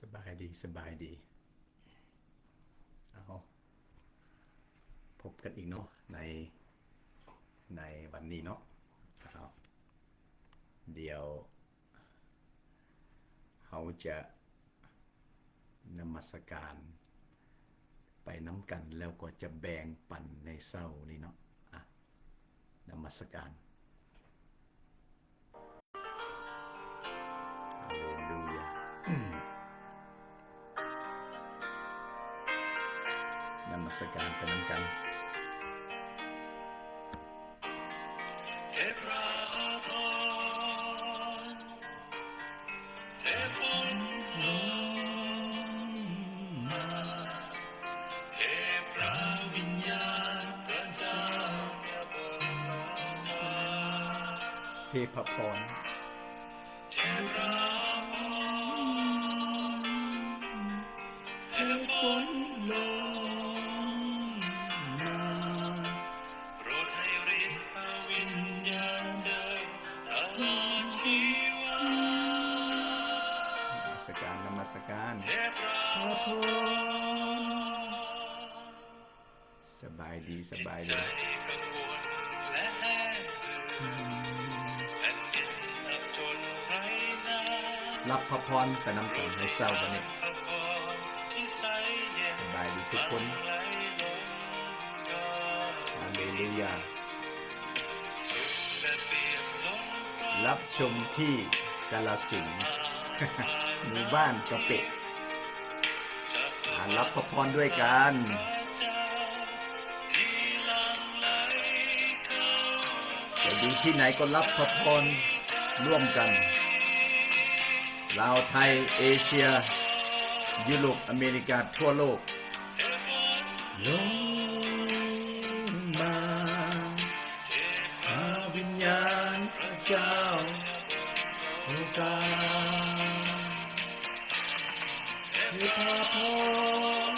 ສະບາຍດີ ສະບາຍດີ. ເອົາ ພົບກັນອີກເນາະ ໃນ ໃນວັນນີ້ເນາະ. ເອົາ ດຽວເຮົາຈະນະມັດສະການໄປນຳກັນ ແລ້ວກໍຈະແບ່ງປັນໃນເຊົ້ານີ້ເນາະ. ອ່ະ ນະມັດສະການ. ຮາເລລູຢາ. ນະມັດສະການໄປນຳກັນ. ເທພະພອນ ນະມັດສະການ ນະມັດສະການ. ສະບາຍດີ ສະບາຍດີ. ອືມ ຮັບພະພອນໄປນຳກັນໃນເຊົ້າວັນນີ້. ສະບາຍດີທຸກຄົນ. ຮາເລລູຢາ. ຮັບຊົມທີ່ກາລະສິນ ໝູ່ບ້ານກະເປະ. ອາ ຮັບພະພອນດ້ວຍກັນ. ຈະຢູ່ທີ່ໃດກໍຮັບພະພອນຮ່ວມກັນ. ລາວ ໄທ ເອເຊຍ ຢູໂຣບ ອາເມລິກາ ທົ່ວໂລກ. ລົງມາ ພະວິນຍານພະເຈົ້າ ໂປດປະທານເທພະພອນ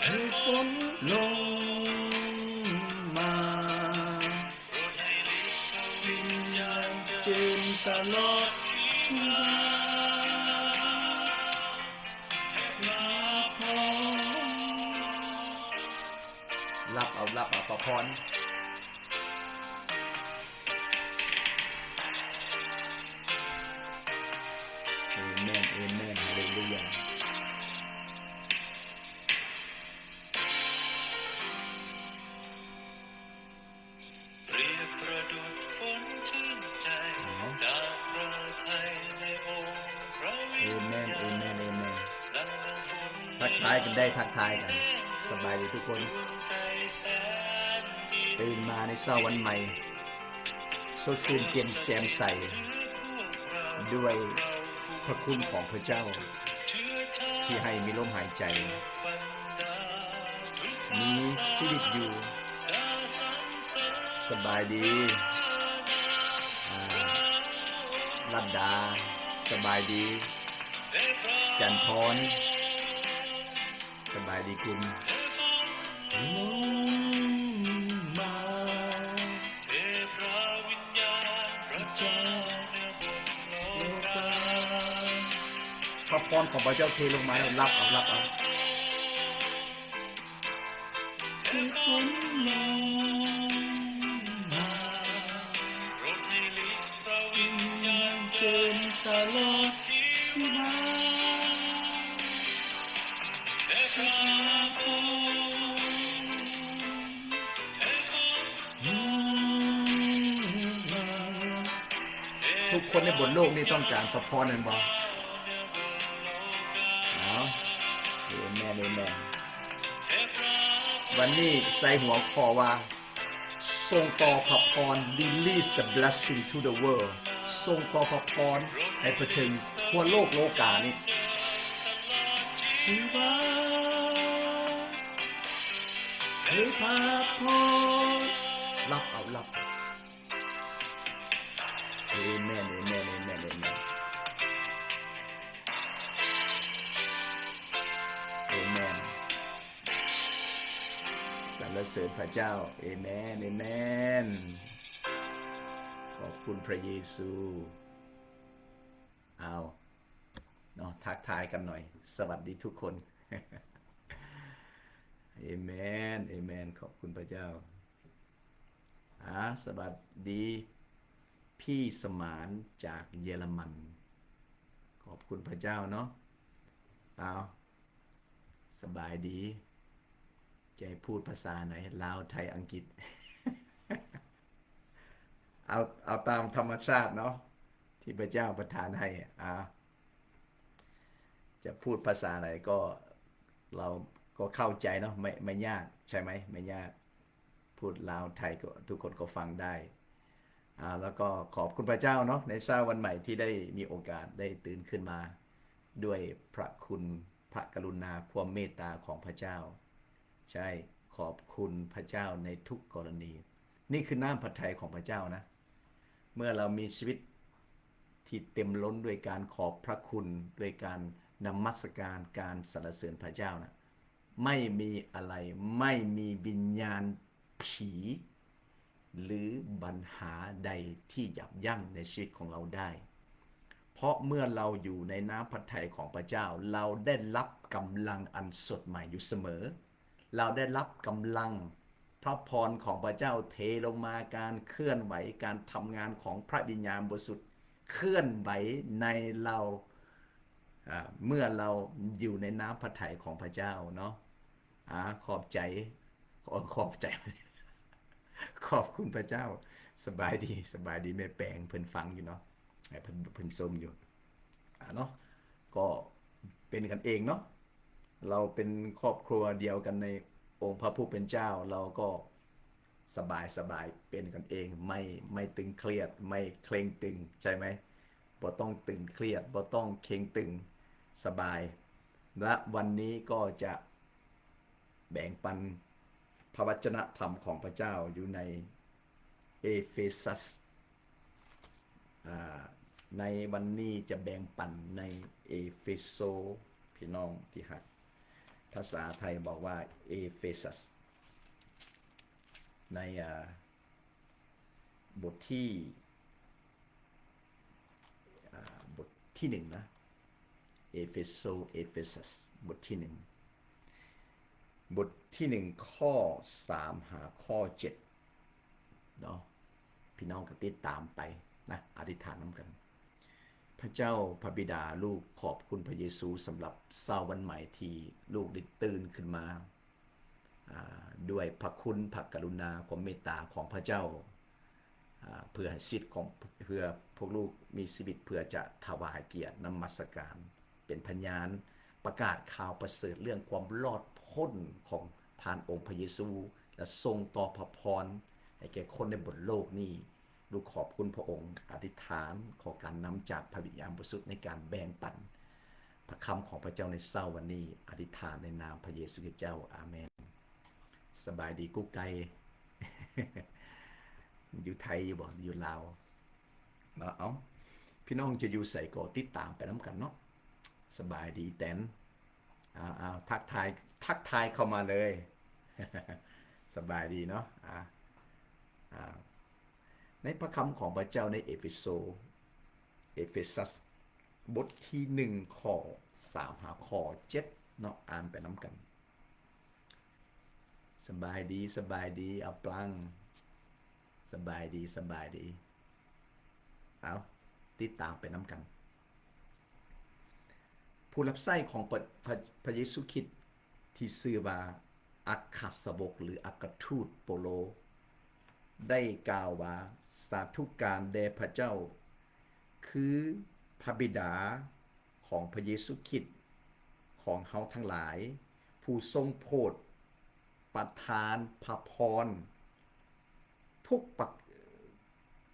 ໃຫ້ຝົນລົງມາ ວິນຍານເຈິນຕະຫຼອດ ຮັບເອົາ ຮັບເອົາພະພອນ. ເອເມນ ເອເມນ ຮາເລລູຢາ. ເອເມນ ເອເມນ ເອເມນ. ທັກທາຍກັນໄດ້ ທັກທາຍກັນ. ສະບາຍດີທຸກຄົນ. ຕື່ນມາໃນເຊົ້າວັນໃໝ່ ສົດຊື່ນ ແຈ່ມ ແຈ່ມໃສ ດ້ວຍພະຄຸນຂອງພະເຈົ້າ ທີ່ໃຫ້ມີລົມຫາຍໃຈ ມີຊີວິດຢູ່. ສະບາຍດີ ອາ ລັດດາ. ສະບາຍດີ ຈັນພອນ. ສະບາຍດີຄຸນ. ພະພອນຂອງພະເຈົ້າເທລົງມາແລ້ວ ຮັບເອົາ ຮັບເອົາ. ທຸກຄົນໃນບົນໂລກນີ້ຕ້ອງການພະພອນແມ່ນບໍ່? ເອົາ ເອແມນ ເອແມນ. ວັນນີ້ໃສ່ຫົວຂໍ້ວ່າ ສົ່ງຕໍ່ພະພອນ Release the blessing to the world. ສົ່ງຕໍ່ພະພອນໃຫ້ໄປເຖິງທົ່ວໂລກໂລການີ້. ຊື່ວ່າ ເທພະພອນ ຮັບເອົາ ຮັບເອົາ. ເອແມນ ເອແມນ ເອແມນ ເອແມນ ເອແມນ. ສັນລະເສີນພະເຈົ້າ. ເອແມນ ເອແມນ. ຂອບຄຸນພະເຢຊູ. ອ້າວ. ທັກທາຍກັນໜ່ອຍ. ສະຫວັດດີທຸກຄົນ. ເອເມນ ເອເມນ. ຂອບຄຸນພະເຈົ້າ. ອາ ສະຫວັດດີພີ່ສະໝານຈາກເຢຍລະມັນ. ຂອບຄຸນພະເຈົ້າເນາະ. ເອົາ ສະບາຍດີ. ຈະໃຫ້ພູດພາສາໃດ? ລາວ, ໄທ, ອັງກິດ? ເອົາ, ເອົາຕາມທຳມະຊາດເນາະ ທີ່ພະເຈົ້າປະທານໃຫ້. ອາ ຈະພູດພາສາໃດກໍ ເຮົາກໍເຂົ້າໃຈເນາະ, ໄມ່, ໄມ່ຍາກ ໃຊ່ໄໝ? ໄມ່ຍາກ. ພູດລາວ, ໄທ ກໍ ທຸກຄົນກໍຟັງໄດ້. ອາ ແລ້ວກໍຂອບຄຸນພະເຈົ້າເນາະ ໃນເຊົ້າວັນໃໝ່ທີ່ໄດ້ມີໂອກາດໄດ້ຕື່ນຂຶ້ນມາ ດ້ວຍພະຄຸນ, ພະກະລຸນາ, ຄວາມເມດຕາຂອງພະເຈົ້າ. ໃຊ່, ຂອບຄຸນພະເຈົ້າໃນທຸກກໍລະນີ. ນີ້ຄືນ້ຳພະໄທຂອງພະເຈົ້ານະ. ເມື່ອເຮົາມີຊີວິດທີ່ເຕັມລົ້ນດ້ວຍການຂອບພະຄຸນ, ດ້ວຍການນະມັດສະການ, ການສັນລະເສີນພະເຈົ້ານະ, ໄມ່ມີອະໄລ, ໄມ່ມີວິນຍານຜີ ຫຼື ບັນຫາໃດທີ່ຢັບຢັ້ງໃນຊີວິດຂອງເຮົາໄດ້. ເພາະເມື່ອເຮົາຢູ່ໃນນ້ຳພະໄທຂອງພະເຈົ້າ, ເຮົາໄດ້ຮັບກຳລັງອັນສົດໃໝ່ຢູ່ສະເໝີ. ເຮົາໄດ້ຮັບກຳລັງພະພອນຂອງພະເຈົ້າເທລົງມາ, ການເຄື່ອນໄຫວ, ການທຳງານຂອງພະວິນຍານບໍລິສຸດເຄື່ອນໄຫວໃນເຮົາ, ອາ, ເມື່ອເຮົາຢູ່ໃນນ້ຳພະໄທຂອງພະເຈົ້າເນາະ. ອາ, ຂອບໃຈ, ຂໍຂອບໃຈ, ຂອບຄຸນພະເຈົ້າ. ສະບາຍດີ, ສະບາຍດີແມ່ແປງ, ເພິ່ນຟັງຢູ່ເນາະ, ເພິ່ນ, ເພິ່ນຊົມຢູ່. ອາ ເນາະ, ກໍເປັນກັນເອງເນາະ, ເຮົາເປັນຄອບຄົວດຽວກັນໃນອົງພະຜູ້ເປັນເຈົ້າ, ເຮົາກໍສະບາຍ, ສະບາຍ, ເປັນກັນເອງ, ໄມ່, ໄມ່ຕຶງຄຽດ, ໄມ່ເຄັ່ງຕຶງ, ໃຊ່ໄໝ? ບໍ່ຕ້ອງຕຶງຄຽດ, ບໍ່ຕ້ອງເຄັ່ງຕຶງ, ສະບາຍ. ແລະ ວັນນີ້ກໍຈະແບ່ງປັນພະວະຈະນະທຳຂອງພະເຈົ້າຢູ່ໃນເອເຟຊັສ. ອາ, ໃນວັນນີ້ຈະແບ່ງປັນໃນເອເຟໂຊ, ພີ່ນ້ອງທີ່ຮັກ, ພາສາໄທບອກວ່າເອເຟຊັສ ໃນ, ອາ, ບົດທີ, ອາ, ບົດທີໜຶ່ງນະ, ເອເຟໂຊ, ເອເຟຊັສ ບົດທີໜຶ່ງ, ບົດທີໜຶ່ງ ຂໍ້ສາມຫາຂໍ້ເຈັດເນາະ. ພີ່ນ້ອງກໍຕິດຕາມໄປນະ, ອະທິຖານນຳກັນ. ພະເຈົ້າ, ພະບິດາ, ລູກຂອບຄຸນພະເຢຊູສຳລັບເຊົ້າວັນໃໝ່ທີ່ລູກໄດ້ຕື່ນຂຶ້ນມາ ອາ, ດ້ວຍພະຄຸນ, ພະກະລຸນາ, ຄວາມເມດຕາຂອງພະເຈົ້າ, ອາ, ເພື່ອໃຫ້ສິດຂອງ, ເພື່ອພວກລູກມີຊີວິດເພື່ອຈະຖວາຍກຽດນະມັດສະການເປັນພະຍານ, ປະກາດຂ່າວປະເສີດເລື່ອງຄວາມລອດພົ້ນຂອງຜ່ານອົງພະເຢຊູ ແລະ ສົ່ງຕໍ່ພະພອນໃຫ້ແກ່ຄົນໃນບົນໂລກນີ້. ລູກຂອບຄຸນພະອົງ, ອະທິຖານຂໍການນຳຈາກພະວິນຍານບໍລິສຸດໃນການແບ່ງປັນພະຄຳຂອງພະເຈົ້າໃນເຊົ້າວັນນີ້. ອະທິຖານໃນນາມພະເຢຊູຄຣິສເຈົ້າ. ອາເມນ. ສະບາຍດີກຸກໄກ່. ຢູ່ໄທຢູ່ບໍ່? ຢູ່ລາວເນາະ. ເອົ້າ, ພີ່ນ້ອງຈະຢູ່ໃສກໍຕິດຕາມໄປນຳກັນເນາະ. ສະບາຍດີແຕນ. ເອົາ, ເອົາ, ທັກທາຍ, ທັກທາຍເຂົ້າມາເລີຍ. ສະບາຍດີເນາະ. ອາ, ອາ, ໃນພະຄຳຂອງພະເຈົ້າໃນເອເຟໂຊ, ເອເຟຊັສ ບົດທີໜຶ່ງ ຂໍ້ສາມຫາຂໍ້ເຈັດເນາະ, ອ່ານໄປນຳກັນ. ສະບາຍດີ, ສະບາຍດີ, ອາປລັງ. ສະບາຍດີ, ສະບາຍດີ. ເອົາ, ຕິດຕາມໄປນຳກັນ. ຜູ້ຮັບໃຊ້ຂອງພະ, ພະ, ພະເຢຊູຄຣິດທີ່ຊື່ວ່າອັກຄະສາວົກ ຫຼື ອັກຄະທູດໂປໂລ ໄດ້ກ່າວວ່າ, ສາທຸການແດ່ພະເຈົ້າ ຄືພະບິດາຂອງພະເຢຊູຄຣິດຂອງເຮົາທັງຫຼາຍ, ຜູ້ຊົງໂຜດປະທານພະພອນທຸກປະ,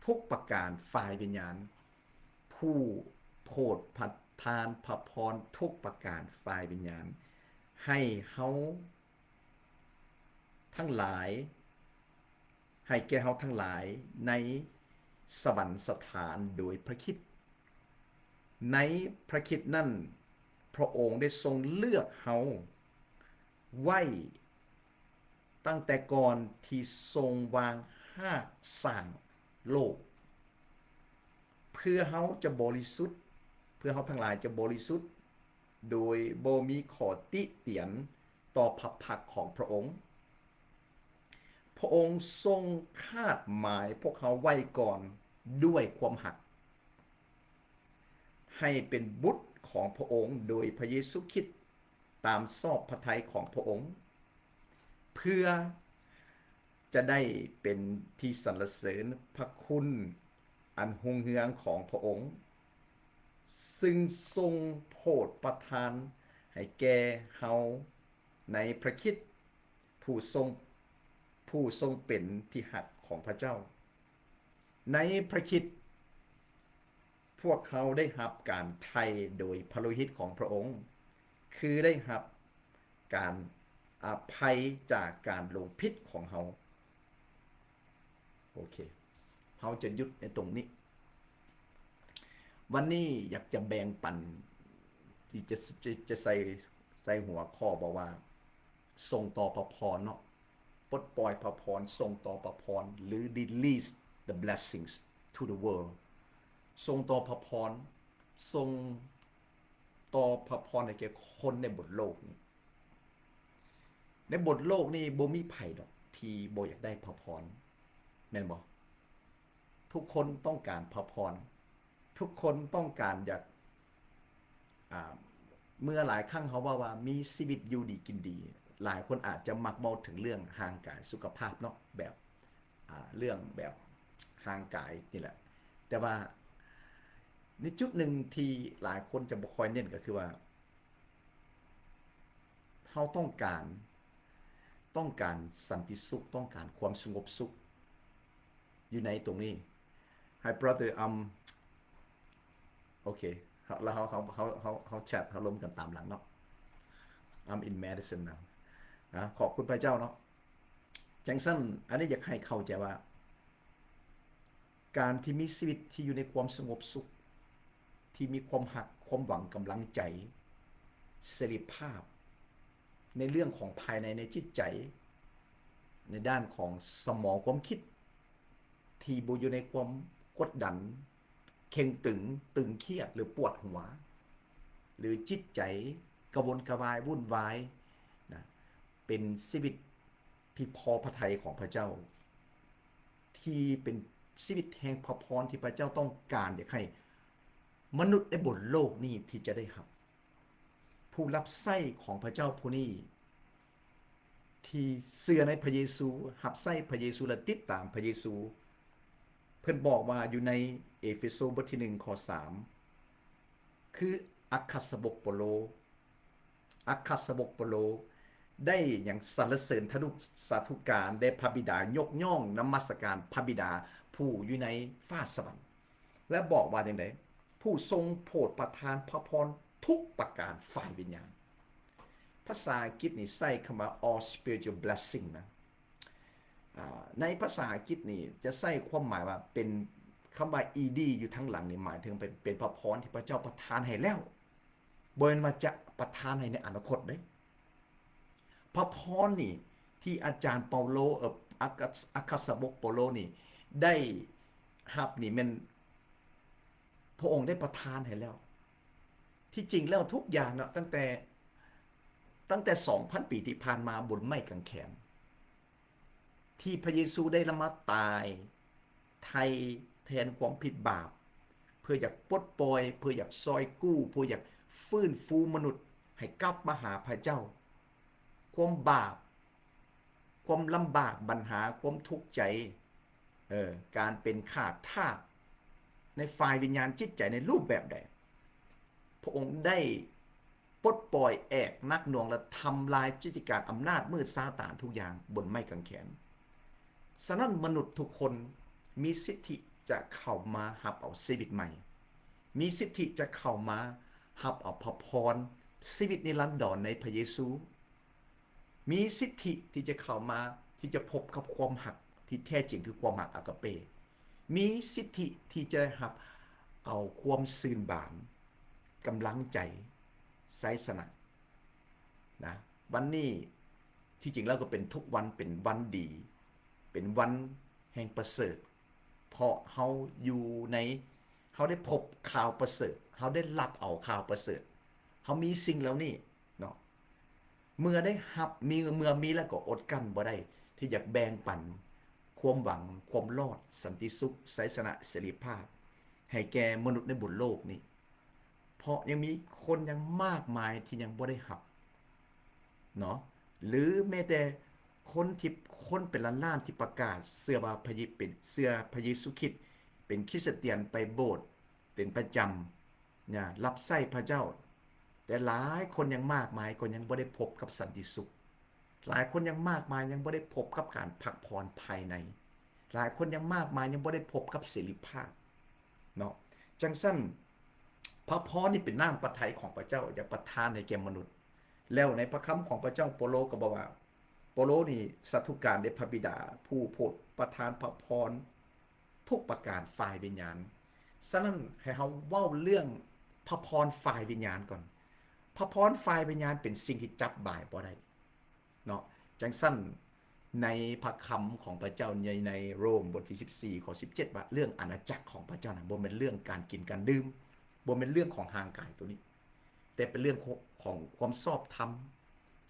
ທຸກປະການຝ່າຍວິນຍານ, ຜູ້ໂຜດປະທານພະພອນທຸກປະການຝ່າຍວິນຍານ ໃຫ້ເຮົາທັງຫຼາຍ, ໃຫ້ແກ່ເຮົາທັງຫຼາຍໃນສະຫວັນສະຖານໂດຍພະຄຣິດ. ໃນພະຄຣິດນັ້ນ, ພະອົງໄດ້ຊົງເລືອກເຮົາໄວ້ ຕັ້ງແຕ່ກ່ອນທີ່ຊົງວາງຮາກສ້າງໂລກ, ເພື່ອເຮົາຈະບໍລິສຸດ, ເພື່ອເຮົາທັງຫຼາຍຈະບໍລິສຸດ ໂດຍບໍ່ມີຂໍ້ຕິຕຽນຕໍ່ພະພັກຂອງພະອົງ. ພະອົງຊົງຄາດໝາຍພວກເຮົາໄວ້ກ່ອນດ້ວຍຄວາມຮັກ ໃຫ້ເປັນບຸດຂອງພະອົງໂດຍພະເຢຊູຄຣິດ ຕາມຊອບພະໄທຂອງພະອົງ ເພື່ອຈະໄດ້ເປັນທີ່ສັນລະເສີນພະຄຸນອັນຮຸ່ງເຮືອງຂອງພະອົງ ຊຶ່ງຊົງໂປດປະທານໃຫ້ແກ່ເຮົາໃນພະຄຣິດ ຜູ້ຊົງ ຜູ້ຊົງເປັນທີ່ຮັກຂອງພະເຈົ້າ. ໃນພະຄຣິດ ພວກເຮົາໄດ້ຮັບການໄຖ່ໂດຍພະໂລຫິດຂອງພະອົງ ຄືໄດ້ຮັບການອະໄພຈາກການຫຼົງຜິດຂອງເຮົາ. ໂອເຄ ເຮົາຈະຢຸດໃນຕົງນີ້. ວັນນີ້ຢາກຈະແບ່ງປັນ ທີ່ຈະ ຈະ ຈະໃສ່ ໃສ່ຫົວຂໍ້ບອກວ່າ ສົ່ງຕໍ່ພະພອນເນາະ, ປົດປ່ອຍພະພອນ, ສົ່ງຕໍ່ພະພອນ ຫຼື release the blessings to the world. ສົ່ງຕໍ່ພະພອນ, ສົ່ງຕໍ່ພະພອນໃຫ້ແກ່ຄົນໃນບົນໂລກນີ້. ໃນບົນໂລກນີ້ບໍ່ມີໃຜດອກທີ່ບໍ່ຢາກໄດ້ພະພອນ, ແມ່ນບໍ່? ທຸກຄົນຕ້ອງການພະພອນ, ທຸກຄົນຕ້ອງການຢາກ ອາ ເມື່ອຫຼາຍຄັ້ງເຮົາເວົ້າວ່າມີຊີວິດຢູ່ດີກິນດີ, ຫຼາຍຄົນອາດຈະມັກເວົ້າເຖິງເລື່ອງຮ່າງກາຍສຸຂະພາບເນາະ, ແບບ ອາ ເລື່ອງແບບຮ່າງກາຍນີ້ແຫຼະ. ແຕ່ວ່າໃນຈຸດໜຶ່ງທີ່ຫຼາຍຄົນຈະບໍ່ຄ່ອຍເນັ້ນກໍຄືວ່າ ເຮົາຕ້ອງການ ຕ້ອງການສັນຕິສຸກ, ຕ້ອງການຄວາມສະຫງົບສຸກຢູ່ໃນຕົງນີ້. Hi brother, um, ໂອເຄ ເຮົາ ເຮົາ ເຮົາ ເຮົາ ເຮົາ ເຮົາແຊັດ ເຮົາລົມກັນຕາມຫຼັງເນາະ. I'm in Madison now. ນະ ຂອບຄຸນພະເຈົ້າເນາະ. ຈັ່ງຊັ້ນ ອັນນີ້ຢາກໃຫ້ເຂົ້າໃຈວ່າ ການທີ່ມີຊີວິດທີ່ຢູ່ໃນຄວາມສະຫງົບສຸກ, ທີ່ມີຄວາມຮັກ, ຄວາມຫວັງ, ກຳລັງໃຈ, ເສລີພາບ ໃນເລື່ອງຂອງພາຍໃນ ໃນຈິດໃຈ, ໃນດ້ານຂອງສະໝອງຄວາມຄິດ ທີ່ບໍ່ຢູ່ໃນຄວາມກົດດັນ, ເຄັ່ງຕຶງ, ຕຶງຄຽດ ຫຼື ປວດຫົວ, ຫຼື ຈິດໃຈກະວົນກະວາຍວຸ່ນວາຍນະ, ເປັນຊີວິດທີ່ພໍພະໄທຂອງພະເຈົ້າ, ທີ່ເປັນຊີວິດແຫ່ງພະພອນທີ່ພະເຈົ້າຕ້ອງການຢາກໃຫ້ມະນຸດໃນບົນໂລກນີ້ທີ່ຈະໄດ້ຮັບ. ຜູ້ຮັບໃຊ້ຂອງພະເຈົ້າຜູ້ນີ້ ທີ່ເຊື່ອໃນພະເຢຊູ, ຮັບໃຊ້ພະເຢຊູ ແລະ ຕິດຕາມພະເຢຊູ, ເພິ່ນບອກວ່າຢູ່ໃນເອເຟໂຊບົດທີໜຶ່ງ ຂໍ້ສາມ ຄືອັກຄະສາວົກເປາໂລ, ອັກຄະສາວົກເປາໂລໄດ້ຫຍັງ? ສັນລະເສີນທະນຸສາທຸການແດ່ພະບິດາ, ຍົກຍ້ອງນະມັດສະການພະບິດາຜູ້ຢູ່ໃນຟ້າສະຫວັນ ແລະ ບອກວ່າຈັ່ງໃດ? ຜູ້ຊົງໂຜດປະທານພະພອນທຸກປະການຝ່າຍວິນຍານ. ພາສາອັງກິດນີ້ໃຊ້ຄຳວ່າ all spiritual blessing ນະ. ອາ ໃນພາສາອັງກິດນີ້ຈະໃຊ້ຄວາມໝາຍວ່າເປັນ ຄຳວ່າ ed ຢູ່ທາງຫຼັງນີ້ ໝາຍເຖິງເປັນ ເປັນພະພອນທີ່ພະເຈົ້າປະທານໃຫ້ແລ້ວ, ບໍ່ແມ່ນວ່າຈະປະທານໃຫ້ໃນອະນາຄົດເດ້. ພະພອນນີ້ທີ່ອາຈານເປົາໂລ ເອີ ອັກຄະ ອັກຄະສາວົກເປົາໂລນີ້ໄດ້ຮັບນີ້ແມ່ນພະອົງໄດ້ປະທານໃຫ້ແລ້ວ. ທີ່ຈິງແລ້ວທຸກຢ່າງເນາະ ຕັ້ງແຕ່ ຕັ້ງແຕ່ສອງພັນປີທີ່ຜ່ານມາບົນໄມ້ກາງແຂນ ທີ່ພະເຢຊູໄດ້ລະມາຕາຍໄຖ່ແທນຄວາມຜິດບາບ ເພື່ອຢາກປົດປ່ອຍ ເພື່ອຢາກຊ່ອຍກູ້ ເພື່ອຢາກຟື້ນຟູມະນຸດໃຫ້ກັບມາຫາພະເຈົ້າ. ຄວາມບາບ ຄວາມລຳບາກ ບັນຫາ ຄວາມທຸກໃຈ ເອີ ການເປັນຂ້າທາດໃນຝ່າຍວິນຍານຈິດໃຈໃນຮູບແບບໃດ? ພະອົງໄດ້ປົດປ່ອຍແອກໜັກໜ່ວງ ແລະ ທຳລາຍກິດຈະການອຳນາດມືດຊາຕານທຸກຢ່າງບົນໄມ້ກາງແຂນ. ສະນັ້ນ ມະນຸດທຸກຄົນມີສິດທິຈະເຂົ້າມາຮັບເອົາຊີວິດໃໝ່, ມີສິດທິຈະເຂົ້າມາຮັບເອົາພະພອນ ຊີວິດນິລັນດອນໃນພະເຢຊູ. ມີສິດທິທີ່ຈະເຂົ້າມາ ທີ່ຈະພົບກັບຄວາມຮັກທີ່ແທ້ຈິງ ຄືຄວາມຮັກອາກາເປ, ມີສິດທິທີ່ຈະໄດ້ຮັບເອົາຄວາມຊື່ນບານ, ກຳລັງໃຈ, ໄຊຊະນະນະ. ວັນນີ້ທີ່ຈິງແລ້ວກໍເປັນທຸກວັນເປັນວັນດີ, ເປັນວັນແຫ່ງປະເສີດ, ເພາະເຮົາຢູ່ໃນ ເຮົາໄດ້ພົບຂ່າວປະເສີດ, ເຮົາໄດ້ຮັບເອົາຂ່າວປະເສີດ ເຮົາມີສິ່ງເຫຼົ່ານີ້ເນາະ ເມື່ອໄດ້ຮັບ ມີ ເມື່ອມີແລ້ວກໍອົດກັ້ນບໍ່ໄດ້ ທີ່ຢາກແບ່ງປັນຄວາມຫວັງ, ຄວາມລອດ, ສັນຕິສຸກ, ໄຊຊະນະ, ເສລີພາບ ໃຫ້ແກ່ມະນຸດໃນບົນໂລກນີ້. ເພາະຍັງມີຄົນຍັງມາກມາຍທີ່ຍັງບໍ່ໄດ້ຮັບເນາະ ຫຼືແມ້ແຕ່ຄົນທີ່ ຄົນເປັນລ້ານໆທີ່ປະກາດເຊື່ອວ່າພະເຢ ເປັນ ເຊື່ອພະເຢຊູຄຣິດ ເປັນຄຣິສຕຽນ ໄປໂບດເປັນປະຈຳ ນະ ຮັບໃຊ້ພະເຈົ້າ, ແຕ່ຫຼາຍຄົນຍັງມາກມາຍກໍຍັງບໍ່ໄດ້ພົບກັບສັນຕິສຸກ. ຫຼາຍຄົນຍັງມາກມາຍຍັງບໍ່ໄດ້ພົບກັບການພັກຜ່ອນພາຍໃນ. ຫຼາຍຄົນຍັງມາກມາຍຍັງບໍ່ໄດ້ພົບກັບເສລີພາບເນາະ. ຈັ່ງຊັ້ນ ພະພອນນີ້ເປັນນ້ຳພະໄທຂອງພະເຈົ້າ ຢາກປະທານໃຫ້ແກ່ມະນຸດ. ແລ້ວໃນພະຄຳຂອງພະເຈົ້າ ເປົາໂລກໍບອກວ່າ ເປົາໂລນີ້ສາທຸການແດ່ພະບິດາ ຜູ້ໂປດປະທານພະພອນ ທຸກປະການຝ່າຍວິນຍານ. ສະນັ້ນ ໃຫ້ເຮົາເວົ້າເລື່ອງພະພອນຝ່າຍວິນຍານກ່ອນ. ພະພອນຝ່າຍວິນຍານເປັນສິ່ງທີ່ຈັບບາຍບໍ່ໄດ້ເນາະ. ຈັ່ງຊັ້ນ ໃນພະຄຳຂອງພະເຈົ້າໃນ ໃນໂຣມບົດທີສິບສີ່ ຂໍ້ສິບເຈັດ ວ່າເລື່ອງອານາຈັກຂອງພະເຈົ້ານະ ບໍ່ແມ່ນເລື່ອງການກິນການດື່ມ, ບໍ່ແມ່ນເລື່ອງຂອງຮ່າງກາຍໂຕນີ້, ແຕ່ເປັນເລື່ອງຂອງ ຂອງຄວາມຊອບທຳ,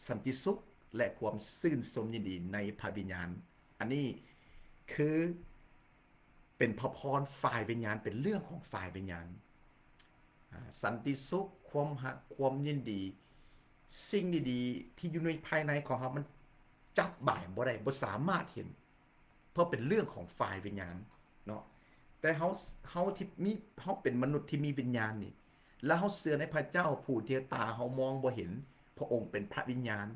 ສັນຕິສຸກ ແລະ ຄວາມຊື່ນຊົມຍິນດີໃນພະວິນຍານ. ອັນນີ້ຄື ເປັນພະພອນຝ່າຍວິນຍານ, ເປັນເລື່ອງຂອງຝ່າຍວິນຍານ. ອາ ສັນຕິສຸກ, ຄວາມຮັກ, ຄວາມຍິນດີ, ສິ່ງດີໆທີ່ຢູ່ໃນພາຍໃນຂອງເຮົາ ມັນຈັບບາຍບໍ່ໄດ້, ບໍ່ສາມາດເຫັນ, ເພາະເປັນເລື່ອງຂອງຝ່າຍວິນຍານເນາະ. ແຕ່ເຮົາ, ເຮົາທີ່ມີ, ເຮົາເປັນມະນຸດທີ່ມີວິນຍານນີ້, ແລ້ວເຮົາເຊື່ອໃນພະເຈົ້າຜູ້ທີ່ຕາເຮົາມອງບໍ່ເຫັນ, ພະອົງເປັນພະວິນຍານ.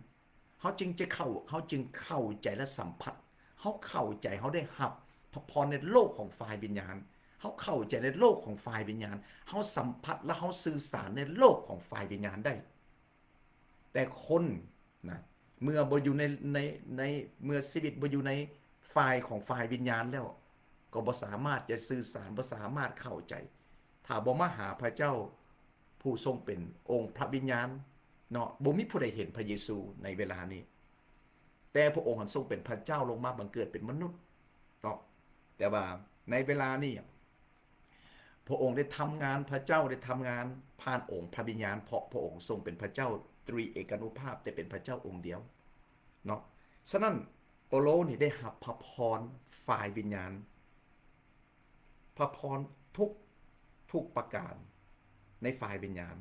ເຮົາຈຶ່ງຈະເຂົ້າ, ເຮົາຈຶ່ງເຂົ້າໃຈ ແລະ ສຳຜັດ. ເຮົາເຂົ້າໃຈ, ເຮົາໄດ້ຮັບພະພອນໃນໂລກຂອງຝ່າຍວິນຍານ. ເຮົາເຂົ້າໃຈໃນໂລກຂອງຝ່າຍວິນຍານ. ເຮົາສຳຜັດ ແລະ ເຮົາສື່ສານໃນໂລກຂອງຝ່າຍວິນຍານໄດ້. ແຕ່ຄົນນະ, ເມື່ອບໍ່ຢູ່ໃນ, ໃນ, ໃນ, ເມື່ອຊີວິດບໍ່ຢູ່ໃນຝ່າຍຂອງຝ່າຍວິນຍານແລ້ວ, ກໍບໍ່ສາມາດຈະສື່ສານ, ບໍ່ສາມາດເຂົ້າໃຈ. ຖ້າບໍ່ມາຫາພະເຈົ້າ ຜູ້ຊົງເປັນອົງພະວິນຍານເນາະ, ບໍ່ມີຜູ້ໃດເຫັນພະເຢຊູໃນເວລານີ້, ແຕ່ພະອົງຫັ້ນຊົງເປັນພະເຈົ້າລົງມາບັງເກີດເປັນມະນຸດເນາະ. ແຕ່ວ່າໃນເວລານີ້ ພະອົງໄດ້ທຳງານ, ພະເຈົ້າໄດ້ທຳງານຜ່ານອົງພະວິນຍານ, ເພາະພະອົງຊົງເປັນພະເຈົ້າຕຣີເອການຸພາບ, ແຕ່ເປັນພະເຈົ້າອົງດຽວເນາະ. ສະນັ້ນ ເປົາໂລນີ້ໄດ້ຮັບພະພອນຝ່າຍວິນຍານ, ພະພອນທຸກ, ທຸກປະການໃນຝ່າຍວິນຍານ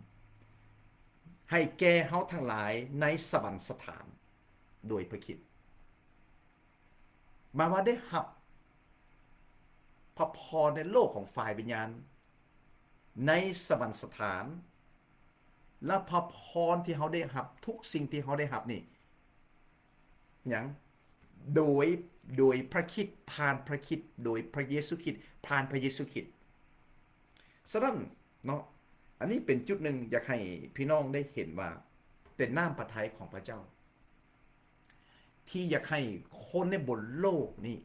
ໃຫ້ແກ່ເຮົາທັງຫຼາຍໃນສະຫວັນສະຖານໂດຍພະຄຣິດ. ໝາຍວ່າໄດ້ຮັບພະພອນໃນໂລກຂອງຝ່າຍວິນຍານ ໃນສະຫວັນສະຖານ ແລະ ພະພອນທີ່ເຮົາໄດ້ຮັບ, ທຸກສິ່ງທີ່ເຮົາໄດ້ຮັບນີ້ ຫຍັງ? ໂດຍ, ໂດຍພະຄຣິດ, ຜ່ານພະຄຣິດ, ໂດຍພະເຢຊູຄຣິດ, ຜ່ານພະເຢຊູຄຣິດ. ສະນັ້ນເນາະ, ອັນນີ້ເປັນຈຸດໜຶ່ງ ຢາກໃຫ້ພີ່ນ້ອງໄດ້ເຫັນວ່າ ເປັນນ້ຳພະໄທຂອງພະເຈົ້າ ທີ່ຢາກໃຫ້ຄົນໃນບົນໂລກນີ້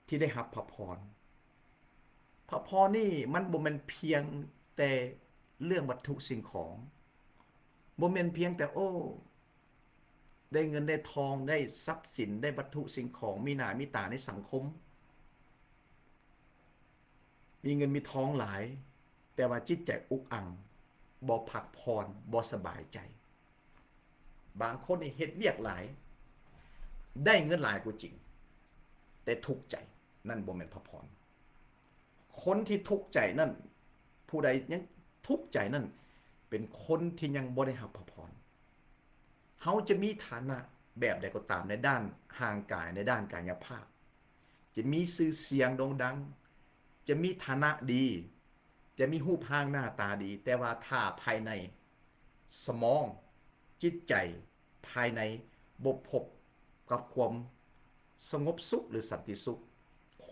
ທີ່ໄດ້ຮັບພະພອນ. ພະພອນນີ້ມັນບໍ່ແມ່ນພຽງແຕ່ເລື່ອງວັດຖຸສິ່ງຂອງ, ບໍ່ແມ່ນພຽງແຕ່, ໂອ້, ໄດ້ເງິນໄດ້ທອງ, ໄດ້ຊັບສິນ, ໄດ້ວັດຖຸສິ່ງຂອງ, ມີໜ້າມີຕາໃນສັງຄົມ, ມີເງິນມີທອງຫຼາຍ, ແຕ່ວ່າຈິດໃຈອຸກອັ່ງ, ບໍ່ພັກຜ່ອນ, ບໍ່ສະບາຍໃຈ. ບາງຄົນນີ້ເຮັດວຽກຫຼາຍ, ໄດ້ເງິນຫຼາຍກໍຈິງ, ແຕ່ທຸກໃຈ, ນັ້ນບໍ່ແມ່ນພະພອນ. ຄົນທີ່ທຸກໃຈນັ້ນ, ຜູ້ໃດຍັງທຸກໃຈນັ້ນ, ເປັນຄົນທີ່ຍັງບໍ່ໄດ້ຮັບພະພອນ. ເຮົາຈະມີຖານະແບບໃດກໍຕາມໃນດ້ານຮ່າງກາຍ, ໃນດ້ານກາຍະພາບ, ຈະມີຊື່ສຽງໂດ່ງດັງ, ຈະມີຖານະດີ, ຈະມີຮູບຮ່າງໜ້າຕາດີ, ແຕ່ວ່າຖ້າພາຍໃນ ສະໝອງ, ຈິດໃຈ, ພາຍໃນບໍ່ພົບກັບຄວາມສະຫງົບສຸກ ຫຼື ສັນຕິສຸກ,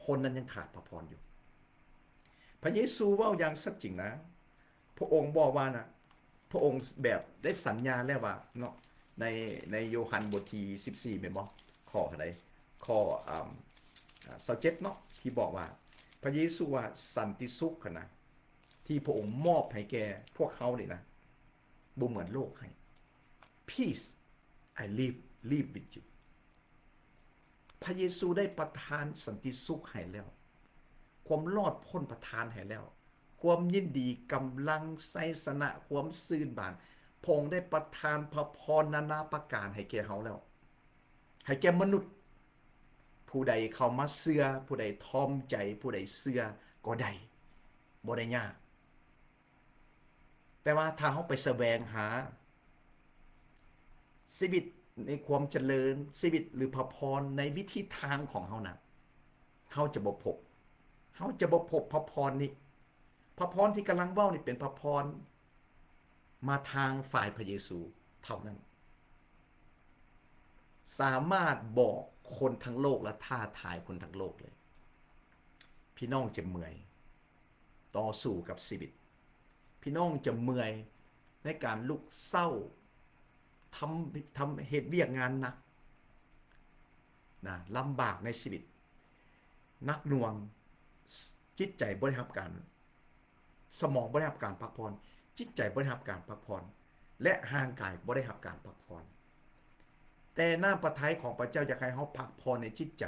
ຄົນນັ້ນຍັງຂາດພະພອນຢູ່. ພະເຢຊູເວົ້າຢ່າງຊັດຈິງນະ, ພະອົງບອກວ່ານະ, ພະອົງແບບໄດ້ສັນຍາແລ້ວວ່າເນາະ, ໃນ, ໃນໂຢຮັນບົດທີສິບສີ່ແມ່ນບໍ່? ຂໍ້ເທົ່າໃດ? ຂໍ້, ອາ, ອາ, ຊາວເຈັດເນາະ, ທີ່ບອກວ່າ ພະເຢຊູວ່າ ສັນຕິສຸກຫັ້ນນະ ທີ່ພະອົງມອບໃຫ້ແກ່ພວກເຮົານີ້ນະ ບໍ່ເໝືອນໂລກໃຫ້. Peace I leave, leave with you. ພະເຢຊູໄດ້ປະທານສັນຕິສຸກໃຫ້ແລ້ວ, ຄວາມລອດພົ້ນປະທານໃຫ້ແລ້ວ, ຄວາມຍິນດີ, ກຳລັງ, ໄຊຊະນະ, ຄວາມຊື່ນບານ. ພະອົງໄດ້ປະທານພະພອນນານາປະການໃຫ້ແກ່ເຮົາແລ້ວ, ໃຫ້ແກ່ມະນຸດ. ຜູ້ໃດເຂົ້າມາເຊື່ອ, ຜູ້ໃດຖ່ອມໃຈ, ຜູ້ໃດເຊື່ອກໍໄດ້, ບໍ່ໄດ້ຍາກ. ແຕ່ວ່າຖ້າເຮົາໄປສະແຫວງຫາຊີວິດໃນຄວາມຈະເລີນ, ຊີວິດ ຫຼື ພະພອນໃນວິທີທາງຂອງເຮົານະ, ເຮົາຈະບໍ່ພົບ, ເຮົາຈະບໍ່ພົບພະພອນນີ້. ພະພອນທີ່ກຳລັງເວົ້ານີ້ເປັນພະພອນມາທາງຝ່າຍພະເຢຊູເທົ່ານັ້ນ, ສາມາດບອກຄົນທັງໂລກ ແລະ ທ້າທາຍຄົນທັງໂລກເລີຍ. ພີ່ນ້ອງຈະເມື່ອຍຕໍ່ສູ້ກັບຊີວິດ, ພີ່ນ້ອງຈະເມື່ອຍໃນການລຸກເຊົ້າ ທຳ ທຳ ເຮັດວຽກງານໜັກນະ, ລຳບາກໃນຊີວິດ, ໜັກໜ່ວງ, ຈິດໃຈບໍ່ໄດ້ຮັບການ ສະໝອງບໍ່ໄດ້ຮັບການພັກຜ່ອນ, ຈິດໃຈບໍ່ໄດ້ຮັບການພັກຜ່ອນ ແລະ ຮ່າງກາຍບໍ່ໄດ້ຮັບການພັກຜ່ອນ. ແຕ່ນ້ຳພະໄທຂອງພະເຈົ້າຢາກໃຫ້ເຮົາພັກຜ່ອນໃນຈິດໃຈ,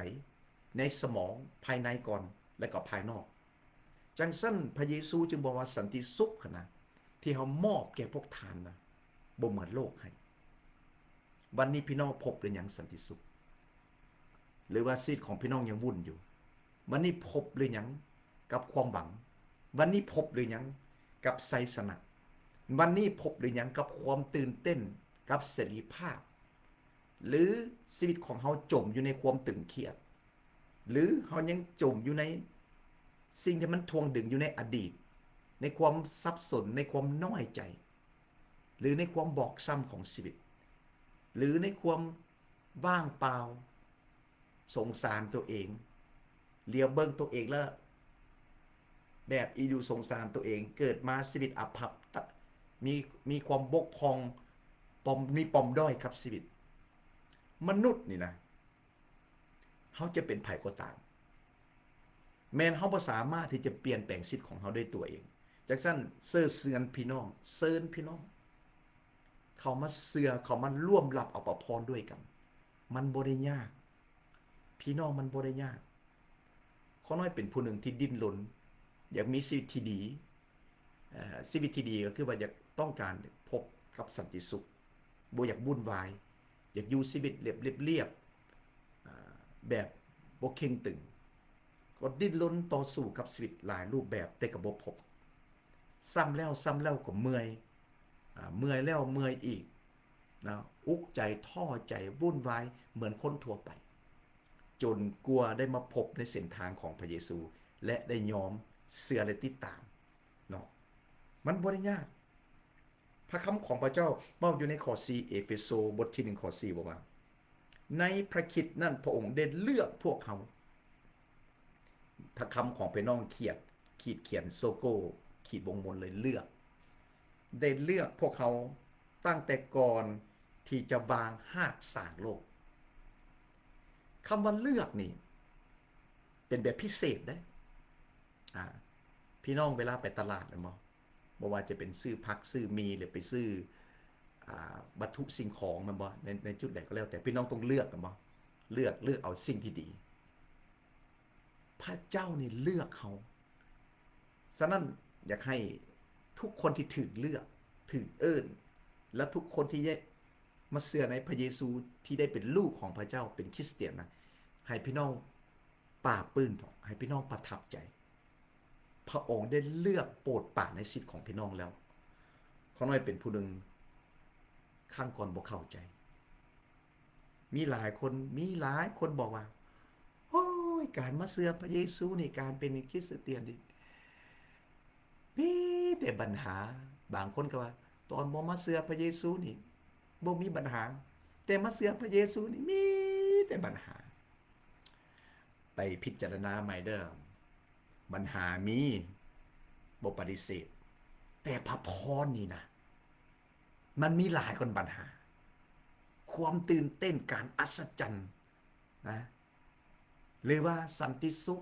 ໃນສະໝອງ, ພາຍໃນກ່ອນ ແລະ ກໍພາຍນອກ. ຈັ່ງຊັ້ນ ພະເຢຊູຈຶ່ງບອກວ່າ ສັນຕິສຸກຫັ້ນນະ ທີ່ເຮົາມອບແກ່ພວກທ່ານນະ ບໍ່ເໝືອນໂລກໃຫ້. ວັນນີ້ພີ່ນ້ອງພົບຫຼືຍັງສັນຕິສຸກ? ຫຼືວ່າຊີວິດຂອງພີ່ນ້ອງຍັງວຸ່ນຢູ່? ວັນນີ້ພົບຫຼືຍັງກັບຄວາມຫວັງ? ວັນນີ້ພົບຫຼືຍັງກັບໄຊຊະນະ? ວັນນີ້ພົບຫຼືຍັງກັບຄວາມຕື່ນເຕັ້ນ, ກັບເສລີພາບ? ຫຼືຊີວິດຂອງເຮົາຈົມຢູ່ໃນຄວາມຕຶງຄຽດ? ຫຼືເຮົາຍັງຈົມຢູ່ໃນສິ່ງທີ່ມັນຖ່ວງດຶງຢູ່ໃນອະດີດ, ໃນຄວາມສັບສົນ, ໃນຄວາມນ້ອຍໃຈ? ຫຼືໃນຄວາມບອກຊ້ຳຂອງຊີວິດ, ຫຼືໃນຄວາມວ່າງເປົ່າ, ສົງສານຕົວເອງ, ຫຼຽວເບິ່ງຕົວເອງແລ້ວແບບອີດູສົງສານຕົວເອງ, ເກີດມາຊີວິດອະພັບ, ມີ ມີຄວາມບົກຜ່ອງ, ປອມ ມີປອມດ້ອຍກັບຊີວິດ. ມະນຸດນີ້ນະ, ເຮົາຈະເປັນໃຜກໍຕາມ, ແມ່ນເຮົາບໍ່ສາມາດທີ່ຈະປ່ຽນແປງຊີວິດຂອງເຮົາດ້ວຍຕົວເອງ. ຈັ່ງຊັ້ນ ເຊີນເຊີນພີ່ນ້ອງ, ເຊີນພີ່ນ້ອງເຂົ້າມາເຊື່ອ, ເຂົ້າມາຮ່ວມຮັບເອົາພະພອນດ້ວຍກັນ. ມັນບໍ່ໄດ້ຍາກ ພີ່ນ້ອງ, ມັນບໍ່ໄດ້ຍາກ. ຂ້ານ້ອຍເປັນຜູ້ໜຶ່ງທີ່ດີ້ນລົນຢາກມີຊີວິດທີ່ດີ. ເອີ ຊີວິດທີ່ດີກໍຄືວ່າຢາກ ຕ້ອງການພົບກັບສັນຕິສຸກ, ບໍ່ຢາກວຸ່ນວາຍ, ຢາກຢູ່ຊີວິດລຽບ ລຽບ ລຽບ ອາ ແບບບໍ່ເຄັ່ງຕຶງ. ກໍດີ້ນລົນຕໍ່ສູ້ກັບຊີວິດຫຼາຍຮູບແບບ, ແຕ່ກໍບໍ່ພົບ. ຊ້ຳແລ້ວຊ້ຳເລົ່າກໍເມື່ອຍ, ອາ ເມື່ອຍແລ້ວເມື່ອຍອີກນະ, ອຸກໃຈ, ທໍ້ໃຈ, ວຸ່ນວາຍເໝືອນຄົນທົ່ວໄປ, ຈົນກວ່າໄດ້ມາພົບໃນເສັ້ນທາງຂອງພະເຢຊູ ແລະ ໄດ້ຍອມເຊື່ອ ແລະ ຕິດຕາມເນາະ. ມັນບໍ່ໄດ້ຍາກ. ພະຄຳຂອງພະເຈົ້າເວົ້າຢູ່ໃນຂໍ້ສີ່ ເອເຟໂຊ ບົດທີໜຶ່ງ ຂໍ້ສີ່ ບອກວ່າ ໃນພະຄຣິດນັ້ນ ພະອົງໄດ້ເລືອກພວກເຮົາ. ພະຄຳຂອງພີ່ນ້ອງຂຽດ ຂີດຂຽນໂຊໂກ້ ຂີດວົງມົນເລີຍ ເລືອກ, ໄດ້ເລືອກພວກເຮົາຕັ້ງແຕ່ກ່ອນທີ່ຈະວາງຮາກສາງໂລກ. ຄຳວ່າເລືອກນີ້ເປັນແບບພິເສດເດ້. ອາ ພີ່ນ້ອງເວລາໄປຕະຫຼາດແມ່ນບໍ່? ບໍ່ວ່າຈະເປັນຊື້ຜັກຊື້ໝີ່ ຫຼືໄປຊື້ ອາ ວັດຖຸສິ່ງຂອງແມ່ນບໍ່? ໃນ ໃນຈຸດໃດກໍແລ້ວແຕ່ ພີ່ນ້ອງຕ້ອງເລືອກແມ່ນບໍ່? ເລືອກ ເລືອກເອົາສິ່ງທີ່ດີ. ພະເຈົ້ານີ້ເລືອກເຮົາ. ສະນັ້ນ ຢາກໃຫ້ທຸກຄົນທີ່ຖືກເລືອກ, ຖືກເອີ້ນ ແລະ ທຸກຄົນທີ່ໄດ້ມາເຊື່ອໃນພະເຢຊູ ທີ່ໄດ້ເປັນລູກຂອງພະເຈົ້າ, ເປັນຄຣິສຕຽນນະ, ໃຫ້ພີ່ນ້ອງປາບປື້ມເຖາະ, ໃຫ້ພີ່ນ້ອງປະທັບໃຈ. ພະອົງໄດ້ເລືອກໂປດປານໃນຊີວິດຂອງພີ່ນ້ອງແລ້ວ. ຂ້ານ້ອຍເປັນຜູ້ໜຶ່ງ ຄັ້ງກ່ອນບໍ່ເຂົ້າໃຈ. ມີຫຼາຍຄົນ, ມີຫຼາຍຄົນບອກວ່າ ໂອ້ຍ ການມາເຊື່ອພະເຢຊູນີ້, ການເປັນຄຣິສຕຽນນີ້ ມີແຕ່ບັນຫາ. ບາງຄົນກໍວ່າ ຕອນບໍ່ມາເຊື່ອພະເຢຊູນີ້ ບໍ່ມີບັນຫາ, ແຕ່ມາເຊື່ອພະເຢຊູນີ້ ມີແຕ່ບັນຫາ. ໄປພິຈາລະນາໃໝ່ເດີ້. ບັນຫາມີ, ບໍ່ປະຕິເສດ, ແຕ່ພະພອນນີ້ນະ ມັນມີຫຼາຍກວ່າບັນຫາ. ຄວາມຕື່ນເຕັ້ນ, ການອັດສະຈັນນະ, ຫຼືວ່າສັນຕິສຸກ,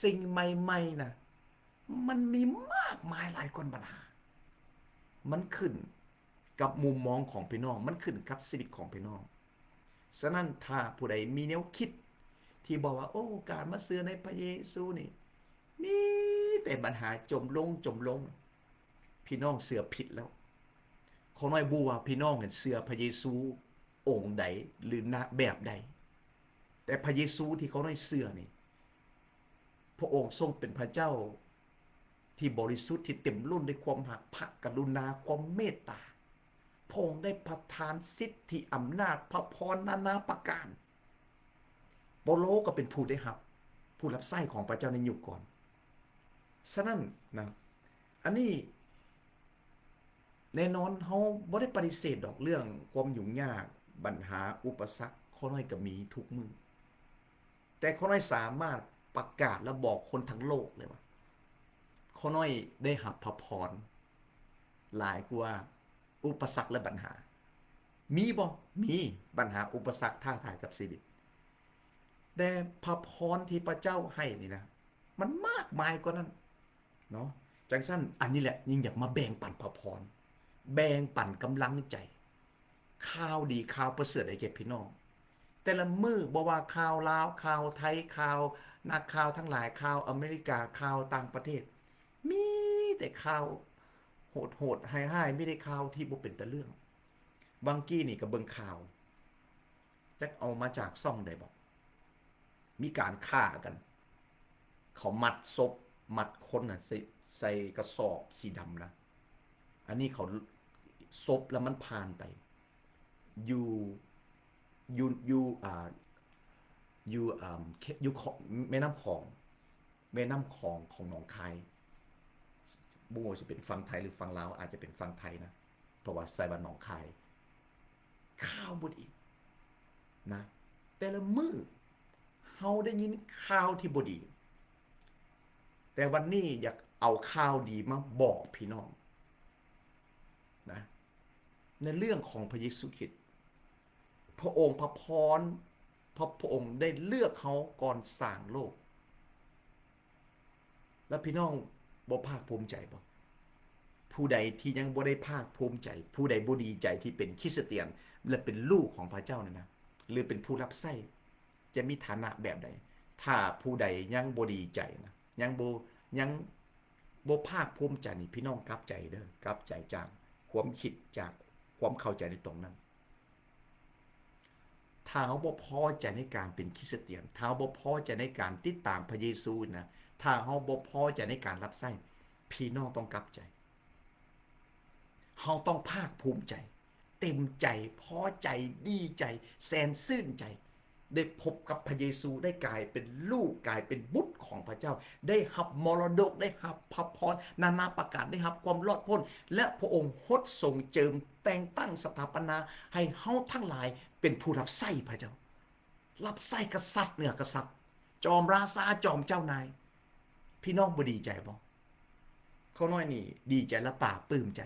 ສິ່ງໃໝ່ໆນະ, ມັນມີມາກມາຍຫຼາຍກວ່າບັນຫາ. ມັນຂຶ້ນ ກັບມຸມມອງຂອງພີ່ນ້ອງ, ມັນຂຶ້ນກັບຊີວິດຂອງພີ່ນ້ອງ. ສະນັ້ນ ຖ້າຜູ້ໃດມີແນວຄິດທີ່ບອກວ່າ ໂອ້ ການມາເຊື່ອໃນພະເຢຊູນີ້ ມີແຕ່ບັນຫາຈົມລົງ ຈົມລົງ. ພີ່ນ້ອງເຊື່ອຜິດແລ້ວ. ຂ້ານ້ອຍບໍ່ວ່າພີ່ນ້ອງເຊື່ອພະເຢຊູອົງໃດ ຫຼື ນະ ແບບໃດ, ແຕ່ພະເຢຊູທີ່ຂ້ານ້ອຍເຊື່ອນີ້ ພະອົງຊົງເປັນພະເຈົ້າທີ່ບໍລິສຸດ ທີ່ເຕັມລົ້ນດ້ວຍຄວາມຮັກ, ພະກະລຸນາ, ຄວາມເມດຕາ. ພະອົງໄດ້ປະທານສິດທິອຳນາດ, ພະພອນນານາປະການ. ເປົາໂລກໍເປັນຜູ້ໄດ້ຮັບ, ຜູ້ຮັບໃຊ້ຂອງພະເຈົ້າໃນຍຸກກ່ອນ. ສະນັ້ນນະ ອັນນີ້ ແນ່ນອນ ເຮົາບໍ່ໄດ້ປະຕິເສດດອກເລື່ອງຄວາມຫຍຸ້ງຍາກ, ບັນຫາ, ອຸປະສັກ ຂ້ານ້ອຍກໍມີທຸກມື້. ແຕ່ຂ້ານ້ອຍສາມາດປະກາດ ແລະ ບອກຄົນທັງໂລກເລີຍວ່າ ຂ້ານ້ອຍໄດ້ຮັບພະພອນຫຼາຍກວ່າອຸປະສັກ ແລະ ບັນຫາ. ມີບໍ່? ມີ. ບັນຫາ, ອຸປະສັກ, ທ້າທາຍກັບຊີວິດ. ແຕ່ພະພອນທີ່ພະເຈົ້າໃຫ້ນີ້ນະ ມັນມາກມາຍກວ່ານັ້ນເນາະ. ຈັ່ງຊັ້ນ ອັນນີ້ແຫຼະ ຍິ່ງຢາກມາແບ່ງປັນພະພອນ, ແບ່ງປັນກຳລັງໃຈ, ຂ່າວດີ, ຂ່າວປະເສີດໃຫ້ແກ່ພີ່ນ້ອງ. ແຕ່ລະມື້ ບໍ່ວ່າຂ່າວລາວ, ຂ່າວໄທ, ຂ່າວ ນັກຂ່າວທັງຫຼາຍ, ຂ່າວອາເມລິກາ, ຂ່າວຕ່າງປະເທດ, ມີແຕ່ຂ່າວໂຫດໆ ຮ້າຍໆ, ມີແຕ່ຂ່າວທີ່ບໍ່ເປັນຕາເລື່ອງ. ຫວ່າງກີ້ນີ້ກໍເບິ່ງຂ່າວ, ຈັກເອົາມາຈາກຊ່ອງໃດບໍ? ມີການຂ້າກັນ, ເຂົາມັດສົບ, ມັດຄົນນະ ໃສ່, ໃສ່ກະສອບສີດຳນະ. ອັນນີ້ເຂົາ ສົບລະມັນຜ່ານໄປ ຢູ່ ຢູ່ ຢູ່ ອ່າ ຢູ່ ອ່າ ເຂດ ຢູ່ ແມ່ນ້ຳຂອງ, ແມ່ນ້ຳຂອງຂອງໜອງຄາຍ. ບໍ່ຮູ້ວ່າຊິເປັນຝັ່ງໄທ ຫຼື ຝັ່ງລາວ, ອາດຈະເປັນຝັ່ງໄທນະ, ເພາະວ່າໃສ່ວ່າໜອງຄາຍ. ຂ່າວບໍ່ດີນະ, ແຕ່ລະມື້ເຮົາໄດ້ຍິນຂ່າວທີ່ບໍ່ດີ. ແຕ່ວັນນີ້ຢາກເອົາຂ່າວດີມາບອກພີ່ນ້ອງນະ, ໃນເລື່ອງຂອງພະເຢຊູຄຣິດ. ພະອົງ ພະພອນ ພະ, ພະອົງໄດ້ເລືອກເຮົາກ່ອນສ້າງໂລກ. ແລ້ວພີ່ນ້ອງບໍ່ພາກພູມໃຈບໍ່? ຜູ້ໃດທີ່ຍັງບໍ່ໄດ້ພາກພູມໃຈ, ຜູ້ໃດບໍ່ດີໃຈທີ່ເປັນຄຣິສຕຽນ ແລະ ເປັນລູກຂອງພະເຈົ້ານັ້ນນະ, ຫຼື ເປັນຜູ້ຮັບໃຊ້, ຈະມີຖານະແບບໃດ? ຖ້າຜູ້ໃດຍັງບໍ່ດີໃຈນະ, ຍັງບໍ່, ຍັງບໍ່ພາກພູມໃຈນີ້, ພີ່ນ້ອງກັບໃຈເດີ້, ກັບໃຈຈາກຄວາມຄິດ, ຈາກຄວາມເຂົ້າໃຈໃນຕົງນັ້ນ. ຖ້າເຮົາບໍ່ພໍໃຈໃນການເປັນຄຣິສຕຽນ, ຖ້າເຮົາບໍ່ພໍໃຈໃນການຕິດຕາມພະເຢຊູນະ, ຖ້າເຮົາບໍ່ພໍໃຈໃນການຮັບໃຊ້, ພີ່ນ້ອງຕ້ອງກັບໃຈ. ເຮົາຕ້ອງພາກພູມໃຈ, ເຕັມໃຈ, ພໍໃຈ, ດີໃຈ, ແສນຊື່ນໃຈ, ໄດ້ພົບກັບພະເຢຊູ, ໄດ້ກາຍເປັນລູກ, ກາຍເປັນບຸດຂອງພະເຈົ້າ, ໄດ້ຮັບມໍລະດົກ, ໄດ້ຮັບພະພອນນານາປະການ, ໄດ້ຮັບຄວາມລອດພົ້ນ, ແລະ ພະອົງຫົດຊົງເຈີມແຕ່ງຕັ້ງສະຖາປະນາໃຫ້ເຮົາທັງຫຼາຍເປັນຜູ້ຮັບໃຊ້ພະເຈົ້າ, ຮັບໃຊ້ກະສັດເໜືອກະສັດ, ຈອມລາຊາ, ຈອມເຈົ້ານາຍ. ພີ່ນ້ອງບໍ່ດີໃຈບໍ່? ຂ້ານ້ອຍນີ້ດີໃຈ ແລະ ປາບປຶ້ມໃຈ.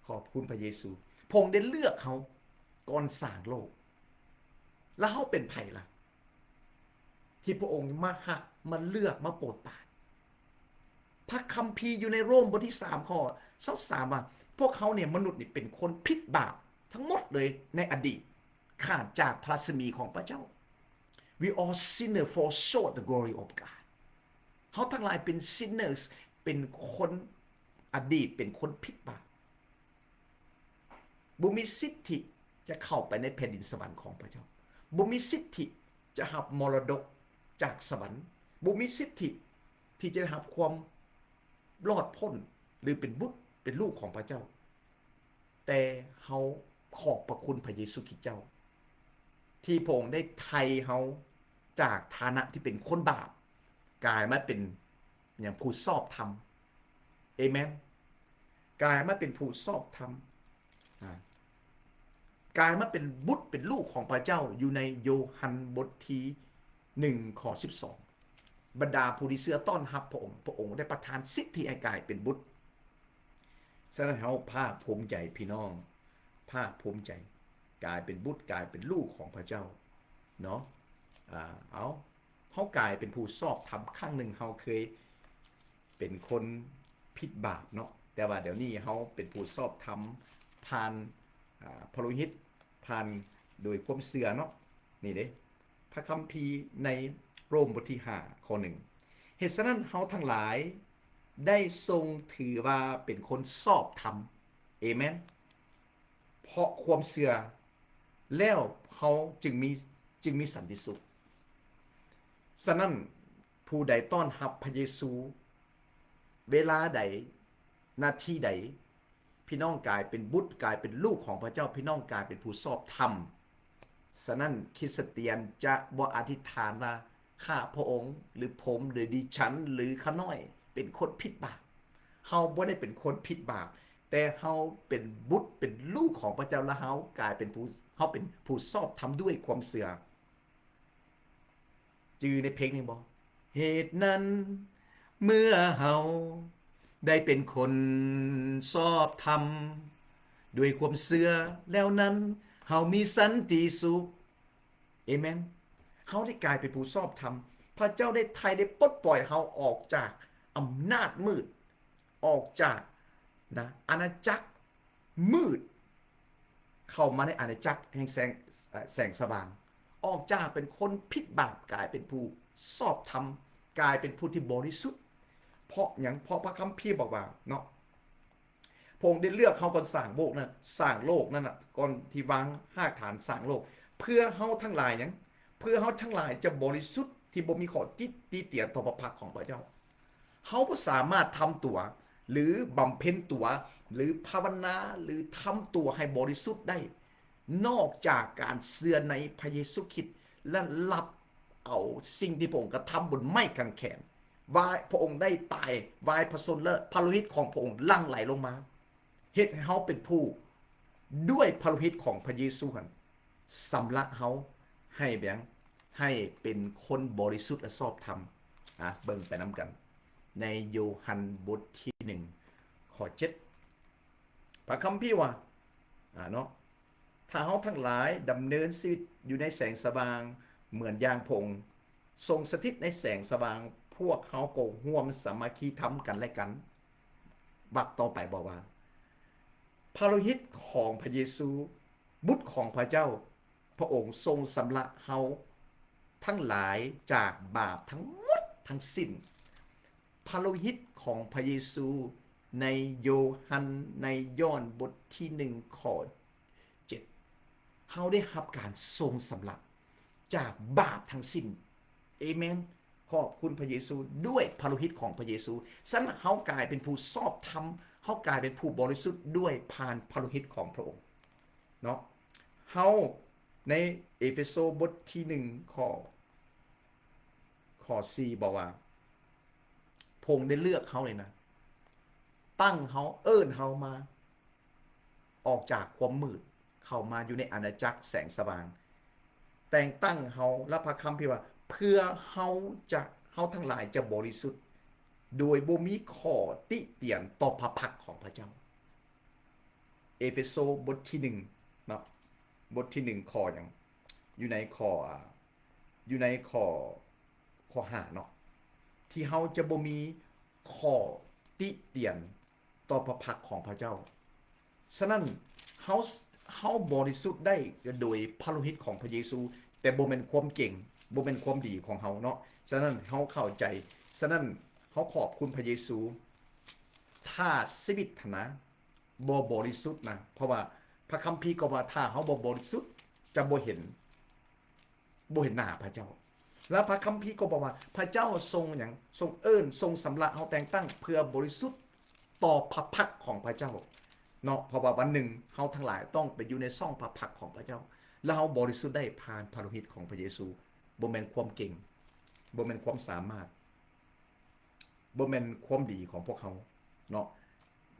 ຂອບຄຸນພະເຢຊູ. ພະອົງໄດ້ເລືອກເຮົາກ່ອນສ້າງໂລກ. ແລ້ວເຮົາເປັນໃຜລະ? ທີ່ພະອົງມາຮັກ, ມາເລືອກ, ມາໂປດປານ. ພະຄຳພີຢູ່ໃນໂຣມບົດທີສາມ ຂໍ້ຊາວສາມ ວ່າ ພວກເຮົານີ້ ມະນຸດນີ້ເປັນຄົນຜິດບາບທັງໝົດເລີຍໃນອະດີດ, ຂາດຈາກພະລັດສະໝີຂອງພະເຈົ້າ. We all sinner fall short the glory of God. ເຮົາທັງຫຼາຍເປັນ sinners, ເປັນຄົນອະດີດ, ເປັນຄົນຜິດບາບ. ບໍ່ມີສິດທິຈະເຂົ້າໄປໃນແຜ່ນດິນສະຫວັນຂອງພະເຈົ້າ. ບໍ່ມີສິດທິຈະຮັບມໍລະດົກຈາກສະຫວັນ. ບໍ່ມີສິດທິທີ່ຈະໄດ້ຮັບຄວາມລອດພົ້ນ ຫຼື ເປັນບຸດເປັນລູກຂອງພະເຈົ້າ. ແຕ່ເຮົາຂອບພະຄຸນພະເຢຊູຄຣິດເຈົ້າ ທີ່ພະອົງໄດ້ໄຖ່ເຮົາຈາກຖານະທີ່ເປັນຄົນບາບ ກາຍມາເປັນຫຍັງ ຜູ້ຊອບທຳ. ເອເມນ. ກາຍມາເປັນຜູ້ຊອບທຳ, ອາ, ກາຍມາເປັນບຸດເປັນລູກຂອງພະເຈົ້າ ຢູ່ໃນໂຍຮັນບົດທີໜຶ່ງ ຂໍ້ສິບສອງ. ບັນດາຜູ້ທີ່ເຊື່ອຕ້ອນຮັບພະອົງ, ພະອົງໄດ້ປະທານສິດທິໃຫ້ກາຍເປັນບຸດ. ສະນັ້ນເຮົາພາກພູມໃຈພີ່ນ້ອງ, ພາກພູມໃຈ, ກາຍເປັນບຸດ, ກາຍເປັນລູກຂອງພະເຈົ້າເນາະ. ອາ, ເອົາ, ເຮົາກາຍເປັນຜູ້ຊອບທຳ. ຄັ້ງໜຶ່ງເຮົາເຄີຍເປັນຄົນຜິດບາບເນາະ, ແຕ່ວ່າດຽວນີ້ເຮົາເປັນຜູ້ຊອບທຳຜ່ານ, ອາ, ພະໂລຫິດ, ຜ່ານໂດຍຄວາມເຊື່ອເນາະ. ນີ້ເດ້ ພະຄຳພີໃນໂຣມບົດທີຫ້າ ຂໍ້ໜຶ່ງ, ເຫດສະນັ້ນເຮົາທັງຫຼາຍໄດ້ຊົງຖືວ່າເປັນຄົນຊອບທຳ. ເອເມນ. ເພາະຄວາມເຊື່ອແລ້ວເຮົາຈຶ່ງມີ ຈຶ່ງມີສັນຕິສຸກ. ສະນັ້ນ ຜູ້ໃດຕ້ອນຮັບພະເຢຊູ ເວລາໃດ ນາທີໃດ ພີ່ນ້ອງກາຍເປັນບຸດ ກາຍເປັນລູກຂອງພະເຈົ້າ ພີ່ນ້ອງກາຍເປັນຜູ້ຊອບທຳ. ສະນັ້ນ ຄຣິສຕຽນຈະບໍ່ອະທິຖານວ່າ ຂ້າພະອົງ ຫຼື ຜົມ ຫຼື ດິສັນ ຫຼື ຂ້ານ້ອຍ ເປັນຄົນຜິດບາບ. ເຮົາບໍ່ໄດ້ເປັນຄົນຜິດບາບ ແຕ່ເຮົາເປັນບຸດ ເປັນລູກຂອງພະເຈົ້າ ແລະ ເຮົາກາຍເປັນຜູ້ ເຮົາເປັນຜູ້ຊອບທຳດ້ວຍຄວາມເຊື່ອ. ຈື່ໃນເພງນີ້ບໍ່? ເຫດນັ້ນ ເມື່ອເຮົາໄດ້ເປັນຄົນຊອບທຳດ້ວຍຄວາມເຊື່ອແລ້ວນັ້ນ ເຮົາມີສັນຕິສຸກ. ເອເມນ. ເຮົາໄດ້ກາຍເປັນຜູ້ຊອບທຳ. ພະເຈົ້າໄດ້ໄຖ່ ໄດ້ປົດປ່ອຍເຮົາອອກຈາກອຳນາດມືດ, ອອກຈາກ ນະ ອານາຈັກມືດ ເຂົ້າມາໃນອານາຈັກແຫ່ງແສງ ເອີ ແສງສະຫວ່າງ, ອອກຈາກເປັນຄົນຜິດບາບ ກາຍເປັນຜູ້ຊອບທຳ, ກາຍເປັນຜູ້ທີ່ບໍລິສຸດ. ເພາະຫຍັງ? ເພາະພະຄຳພີບອກວ່າເນາະ, ພະອົງໄດ້ເລືອກເຮົາກ່ອນສ້າງໂລກນັ້ນ, ສ້າງໂລກນັ້ນນະ, ກ່ອນທີ່ວາງຮາກຖານສ້າງໂລກ, ເພື່ອເຮົາທັງຫຼາຍຫຍັງ? ເພື່ອເຮົາທັງຫຼາຍຈະບໍລິສຸດ ທີ່ບໍ່ມີຂໍ້ຕິ ຕິຕຽນຕໍ່ພະພັກຂອງພະເຈົ້າ. ເຮົາບໍ່ສາມາດທຳຕົວ ຫຼື ບຳເພັນຕົວ ຫຼື ພາວະນາ ຫຼື ທຳຕົວໃຫ້ບໍລິສຸດໄດ້ ນອກຈາກການເຊື່ອໃນພະເຢຊູຄຣິດ ແລະ ຮັບເອົາສິ່ງທີ່ພະອົງກະທຳບົນໄມ້ກາງແຂນ, ວ່າພະອົງໄດ້ຕາຍ ວາຍພະຊົນ ແລະ ພະໂລຫິດຂອງພະອົງຫຼັ່ງໄຫຼລົງມາ. ເຮັດໃຫ້ເຮົາເປັນຜູ້ ດ້ວຍພະໂລຫິດຂອງພະເຢຊູຫັ້ນ ຊຳລະເຮົາໃຫ້ແບງ ໃຫ້ເປັນຄົນບໍລິສຸດ ແລະ ຊອບທຳ. ອາ ເບິ່ງໄປນຳກັນ ໃນໂຍຮັນບົດທີໜຶ່ງ ຂໍ້ເຈັດ ພະຄຳພີວ່າ ອາ ເນາະ, ຖ້າເຮົາທັງຫຼາຍດຳເນີນຊີວິດຢູ່ໃນແສງສະຫວ່າງ ເໝືອນຢ່າງພະອົງ ຊົງສະຖິດໃນແສງສະຫວ່າງ, ພວກເຮົາກໍຮ່ວມສາມັກຄີທຳກັນແລະກັນ. ວັກຕໍ່ໄປບອກວ່າ ພະໂລຫິດຂອງພະເຢຊູ, ບຸດຂອງພະເຈົ້າ, ພະອົງຊົງຊຳລະເຮົາທັງຫຼາຍຈາກບາບທັງໝົດທັງສິ້ນ. ພະໂລຫິດຂອງພະເຢຊູ ໃນໂຍຮັນ, ໃນຢອນບົດທີໜຶ່ງ ຂໍ້ ເຈັດ ເຮົາໄດ້ຮັບການຊົງຊຳລະຈາກບາບທັງສິ້ນ. ເອເມນ. ຂອບຄຸນພະເຢຊູ ດ້ວຍພະໂລຫິດຂອງພະເຢຊູ. ສະນັ້ນ ເຮົາກາຍເປັນຜູ້ຊອບທຳ, ເຮົາກາຍເປັນຜູ້ບໍລິສຸດດ້ວຍຜ່ານພະໂລຫິດຂອງພະອົງເນາະ. ເຮົາ ໃນເອເຟໂຊບົດທີໜຶ່ງ ຂໍ້ ຂໍ້ສີ່ ບອກວ່າ ພະອົງໄດ້ເລືອກເຮົາເລີຍນະ, ຕັ້ງເຮົາ, ເອີ້ນເຮົາມາ ອອກຈາກຄວາມມືດ ເຂົ້າມາຢູ່ໃນອານາຈັກແສງສະຫວ່າງ, ແຕ່ງຕັ້ງເຮົາ ແລະ ພະຄຳພີວ່າ ເພື່ອເຮົາຈະ, ເຮົາທັງຫຼາຍຈະບໍລິສຸດ ໂດຍບໍ່ມີຂໍ້ຕິຕຽນຕໍ່ພະພັກຂອງພະເຈົ້າ. ເອເຟໂຊບົດທີໜຶ່ງເນາະ, ບົດທີໜຶ່ງ ຂໍ້ຫຍັງ? ຢູ່ໃນຂໍ້ ອາ ຢູ່ໃນຂໍ້ ຂໍ້ຫ້າເນາະ, ທີ່ເຮົາຈະບໍ່ມີຂໍ້ຕິຕຽນຕໍ່ພະພັກຂອງພະເຈົ້າ. ສະນັ້ນ ເຮົາ, ເຮົາບໍລິສຸດໄດ້ໂດຍພະໂລຫິດຂອງພະເຢຊູ, ແຕ່ບໍ່ແມ່ນຄວາມເກັ່ງ, ບໍ່ແມ່ນຄວາມດີຂອງເຮົາເນາະ. ສະນັ້ນ ເຮົາເຂົ້າໃຈ, ສະນັ້ນ ເຮົາຂອບຄຸນພະເຢຊູ. ຖ້າຊີວິດຫັ້ນນະ ບໍ່ບໍລິສຸດນະ, ເພາະວ່າພະຄຳພີກໍວ່າ ຖ້າເຮົາບໍ່ບໍລິສຸດ ຈະບໍ່ເຫັນ, ບໍ່ເຫັນໜ້າພະເຈົ້າ. ແລ້ວພະຄຳພີກໍບອກວ່າ ພະເຈົ້າຊົງຫຍັງ? ຊົງເອີ້ນ, ຊົງຊຳລະເຮົາ, ແຕ່ງຕັ້ງເພື່ອບໍລິສຸດຕໍ່ພະພັກຂອງພະເຈົ້າເນາະ. ເພາະວ່າວັນໜຶ່ງເຮົາທັງຫຼາຍຕ້ອງໄປຢູ່ໃນຊ່ອງພະພັກຂອງພະເຈົ້າ, ແລ້ວເຮົາບໍລິສຸດໄດ້ຜ່ານພະໂລຫິດຂອງພະເຢຊູ. ບໍ່ແມ່ນຄວາມເກັ່ງ, ບໍ່ແມ່ນຄວາມສາມາດ, ບໍ່ແມ່ນຄວາມດີຂອງພວກເຮົາເນາະ,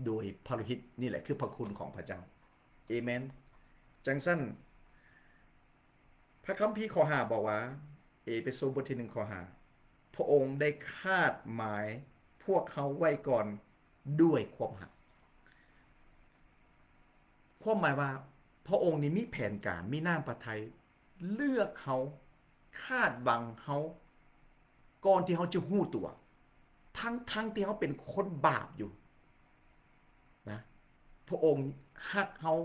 ໂດຍພະໂລຫິດນີ້ແຫຼະ ຄືພະຄຸນຂອງພະເຈົ້າ. ເອເມນ. ຈັ່ງຊັ້ນ ພະຄຳພີຂໍ້ຫ້າບອກວ່າ, ເອເຟໂຊບົດທີໜຶ່ງ ຂໍ້ຫ້າ, ພະອົງໄດ້ຄາດໝາຍພວກເຮົາໄວ້ກ່ອນດ້ວຍຄວາມຮັກ. ຄວາມໝາຍວ່າ ພະອົງນີ້ມີແຜນການ, ມີນ້ຳພະໄທ, ເລືອກເຮົາ, ຄາດຫວັງເຮົາ ກ່ອນທີ່ເຮົາຈະຮູ້ຕົວ, ທັງໆທີ່ເຮົາເປັນຄົນບາບຢູ່ນະ, ພະອົງຮັກເຮົາ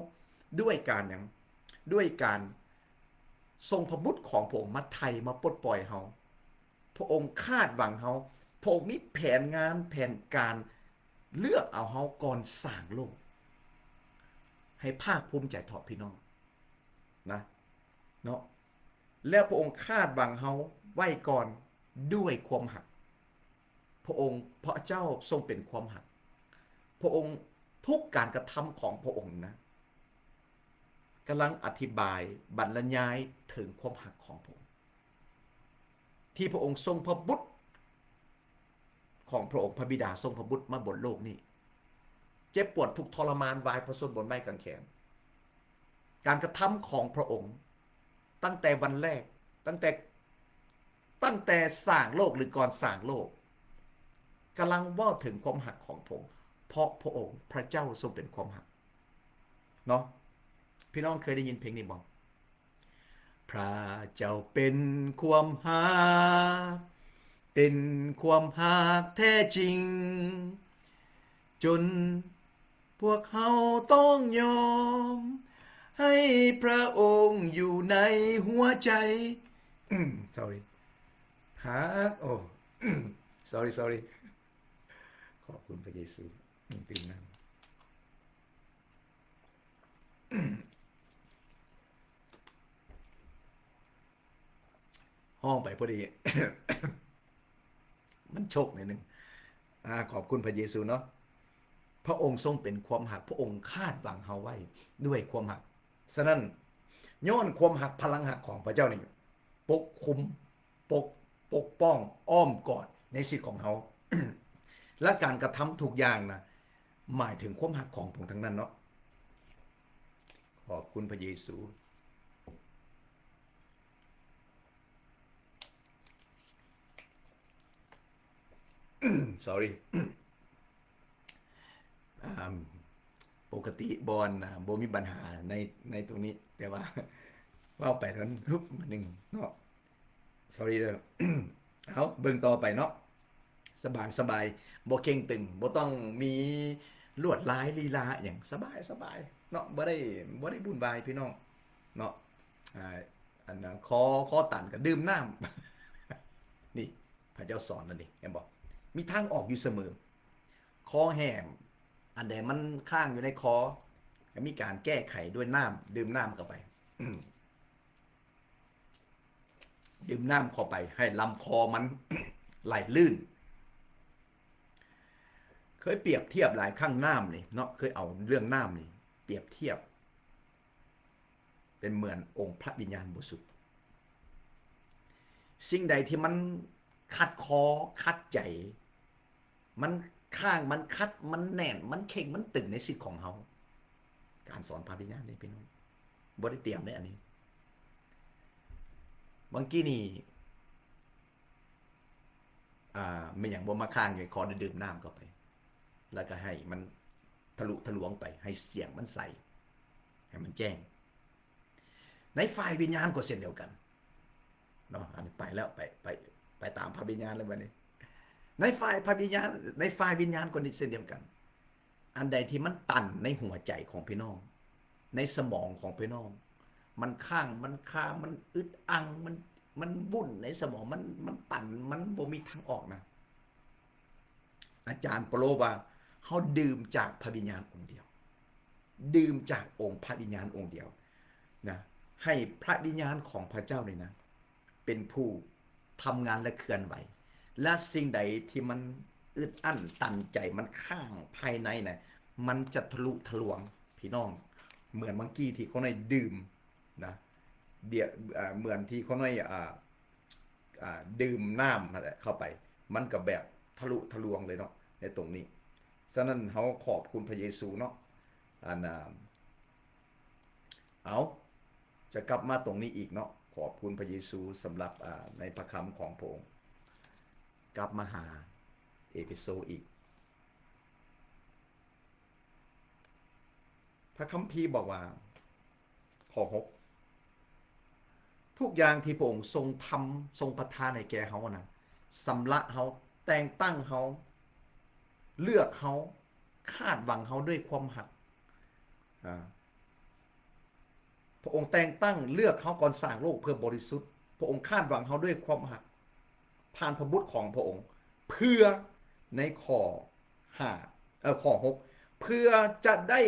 ດ້ວຍການຫຍັງ? ດ້ວຍການສົ່ງພະບຸດຂອງພະອົງມາໄຖ່ ມາປົດປ່ອຍເຮົາ. ພະອົງຄາດຫວັງເຮົາ ພະອົງມີແຜນງານ ແຜນການເລືອກເອົາເຮົາກ່ອນສ້າງໂລກ. ໃຫ້ພາກພູມໃຈເຖາະພີ່ນ້ອງນະ ເນາະ ແລ້ວພະອົງຄາດຫວັງເຮົາໄວ້ກ່ອນດ້ວຍຄວາມຮັກ. ພະອົງ ພະເຈົ້າຊົງເປັນຄວາມຮັກ. ພະອົງ ທຸກການກະທຳຂອງພະອົງນະ ກຳລັງອະທິບາຍ ບັນລະຍາຍເຖິງຄວາມຮັກຂອງພະອົງ ທີ່ພະອົງສົ່ງພະບຸດຂອງພະອົງ ພະບິດາສົ່ງພະບຸດມາບົນໂລກນີ້ ເຈັບປວດທຸກທໍລະມານ ວາຍພະຊົນບົນໄມ້ກາງແຂນ. ການກະທຳຂອງພະອົງ ຕັ້ງແຕ່ວັນແລກ ຕັ້ງແຕ່ ຕັ້ງແຕ່ສ້າງໂລກ ຫຼື ກ່ອນສ້າງໂລກ ກຳລັງເວົ້າເຖິງຄວາມຮັກຂອງພະອົງ ເພາະພະອົງ ພະເຈົ້າຊົງເປັນຄວາມຮັກເນາະ. ພີ່ນ້ອງເຄີຍໄດ້ຍິນເພງນີ້ບໍ່? ພະເຈົ້າເປັນຄວາມຮັກ ເປັນຄວາມຮັກແທ້ຈິງ ຈົນພວກເຮົາຕ້ອງຍອມ ໃຫ້ພະອົງຢູ່ໃນຫົວໃຈ. Sorry. ຫາກ ໂອ້ Sorry sorry. ຂອບຄຸນພະເຢຊູ. ຕື່ມນ້ຳ. ຮ້ອງໄປພໍດີ ມັນໂຊກໜ້ອຍໜຶ່ງ. ອາ ຂອບຄຸນພະເຢຊູເນາະ. ພະອົງຊົງເປັນຄວາມຮັກ, ພະອົງຄາດຫວັງເຮົາໄວ້ດ້ວຍຄວາມຮັກ. ສະນັ້ນ ຍ້ອນຄວາມຮັກ, ພະລັງຮັກຂອງພະເຈົ້ານີ້ປົກຄຸມ, ປົກ, ປົກປ້ອງ, ອ້ອມກອດໃນຊີວິດຂອງເຮົາ ແລະ ການກະທຳທຸກຢ່າງນະ ໝາຍເຖິງຄວາມຮັກຂອງພະອົງທັງນັ້ນເນາະ. ຂອບຄຸນພະເຢຊູ. Sorry. ອາ ປົກກະຕິບໍ່ ອັນ ບໍ່ມີບັນຫາໃນ ໃນຕົງນີ້ ແຕ່ວ່າເວົ້າໄປແລ້ວ ຫຶບ ມາໜຶ່ງເນາະ. Sorry ເດີ. ເອົາ ເບິ່ງຕໍ່ໄປເນາະ. ສະບາຍໆ ບໍ່ເຄັ່ງຕຶງ, ບໍ່ຕ້ອງມີລວດລາຍລີລາຫຍັງ, ສະບາຍໆເນາະ, ບໍ່ໄດ້ ບໍ່ໄດ້ວຸ່ນວາຍພີ່ນ້ອງເນາະ. ອາ ອັນນັ້ນ ຄໍ ຄໍຕັນກໍດື່ມນ້ຳ. ນີ້ ພະເຈົ້າສອນແລ້ວນີ້ ເຫັນບໍ່? ມີທາງອອກຢູ່ສະເໝີ. ຄໍແຫ້ງ ອັນໃດມັນຄ້າງຢູ່ໃນຄໍ ກໍມີການແກ້ໄຂດ້ວຍນ້ຳ, ດື່ມນ້ຳເຂົ້າໄປ. ດື່ມນ້ຳເຂົ້າໄປ ໃຫ້ລຳຄໍມັນໄຫຼລື່ນ. ເຄີຍປຽບທຽບຫຼາຍຄັ້ງ ນ້ຳນີ້ເນາະ, ເຄີຍເອົາເລື່ອງນ້ຳນີ້ປຽບທຽບເປັນເໝືອນອົງພະວິນຍານບໍລິສຸດ. ສິ່ງໃດທີ່ມັນຂັດຄໍຂັດໃຈ, ມັນຄ້າງ, ມັນຂັດ, ມັນແໜ້ນ, ມັນເຄັ່ງ, ມັນຕຶງໃນຊີວິດຂອງເຮົາ. ການສອນພະວິນຍານນີ້ພີ່ນ້ອງ ບໍ່ໄດ້ຕຽມເດ້ອັນນີ້. ບາງກີ້ນີ້ ອາ ແມ່ນຫຍັງບໍ່ມາຄ້າງຢູ່ ຂໍໄດ້ດື່ມນ້ຳເຂົ້າໄປ ແລ້ວກໍໃຫ້ມັນທະລຸທະລວງໄປ, ໃຫ້ສຽງມັນໃສ, ໃຫ້ມັນແຈ້ງ. ໃນຝ່າຍວິນຍານກໍເຊັ່ນດຽວກັນເນາະ. ອັນນີ້ໄປແລ້ວ ໄປ ໄປ ໄປຕາມພະວິນຍານແລ້ວບັດນີ້. ໃນຝ່າຍພະວິນຍານ ໃນຝ່າຍວິນຍານກໍນີ້ເຊັ່ນດຽວກັນ. ອັນໃດທີ່ມັນຕັນໃນຫົວໃຈຂອງພີ່ນ້ອງ, ໃນສະໝອງຂອງພີ່ນ້ອງ, ມັນຄ້າງ, ມັນຄາ, ມັນອຶດອັ່ງ, ມັນ ມັນວຸ່ນໃນສະໝອງ, ມັນ ມັນຕັນ, ມັນບໍ່ມີທາງອອກນະ. ອາຈານເປາໂລວ່າ ເຮົາດື່ມຈາກພະວິນຍານອົງດຽວ, ດື່ມຈາກອົງພະວິນຍານອົງດຽວນະ, ໃຫ້ພະວິນຍານຂອງພະເຈົ້ານີ້ນະ ເປັນຜູ້ທຳງານ ແລະ ເຄື່ອນໄຫວ, ແລະ ສິ່ງໃດທີ່ມັນອຶດອັ້ນຕັນໃຈ, ມັນຄ້າງພາຍໃນນະ, ມັນຈະທະລຸທະລວງ ພີ່ນ້ອງ. ເໝືອນເມື່ອກີ້ທີ່ຂ້ານ້ອຍດື່ມນະ, ເບຍ ເອີ ເໝືອນທີ່ຂ້ານ້ອຍ ອ່າ ອ່າ ດື່ມນ້ຳຫັ້ນແຫຼະເຂົ້າໄປ, ມັນກໍແບບທະລຸທະລວງເລີຍເນາະ ໃນຕົງນີ້. ສະນັ້ນເຮົາຂອບຄຸນພະເຢຊູເນາະ. ອັນ ອ່າ ເອົາ ຈະກັບມາຕົງນີ້ອີກເນາະ. ຂອບຄຸນພະເຢຊູສຳລັບ ອ່າ ໃນພະຄຳຂອງພະອົງ. ກັບມາຫາເອເຟໂຊອີກ. ພະຄຳພີບອກວ່າ ຂໍ້ຫົກ ທຸກຢ່າງທີ່ພະອົງຊົງທຳ ຊົງປະທານໃຫ້ແກ່ເຮົານະ ຊຳລະເຮົາ, ແຕ່ງຕັ້ງເຮົາ, ເລືອກເຮົາ, ຄາດຫວັງເຮົາດ້ວຍຄວາມຮັກ. ອາ ພະອົງແຕ່ງຕັ້ງເລືອກເຮົາກ່ອນສ້າງໂລກເພື່ອບໍລິສຸດ. ພະອົງຄາດຫວັງເຮົາດ້ວຍຄວາມຮັກ ຜ່ານພະບຸດຂອງພະອົງ. ເພື່ອ ໃນຂໍ້ຫ້າ ເອີ ຂໍ້ຫົກ ເພື່ອຈະໄດ້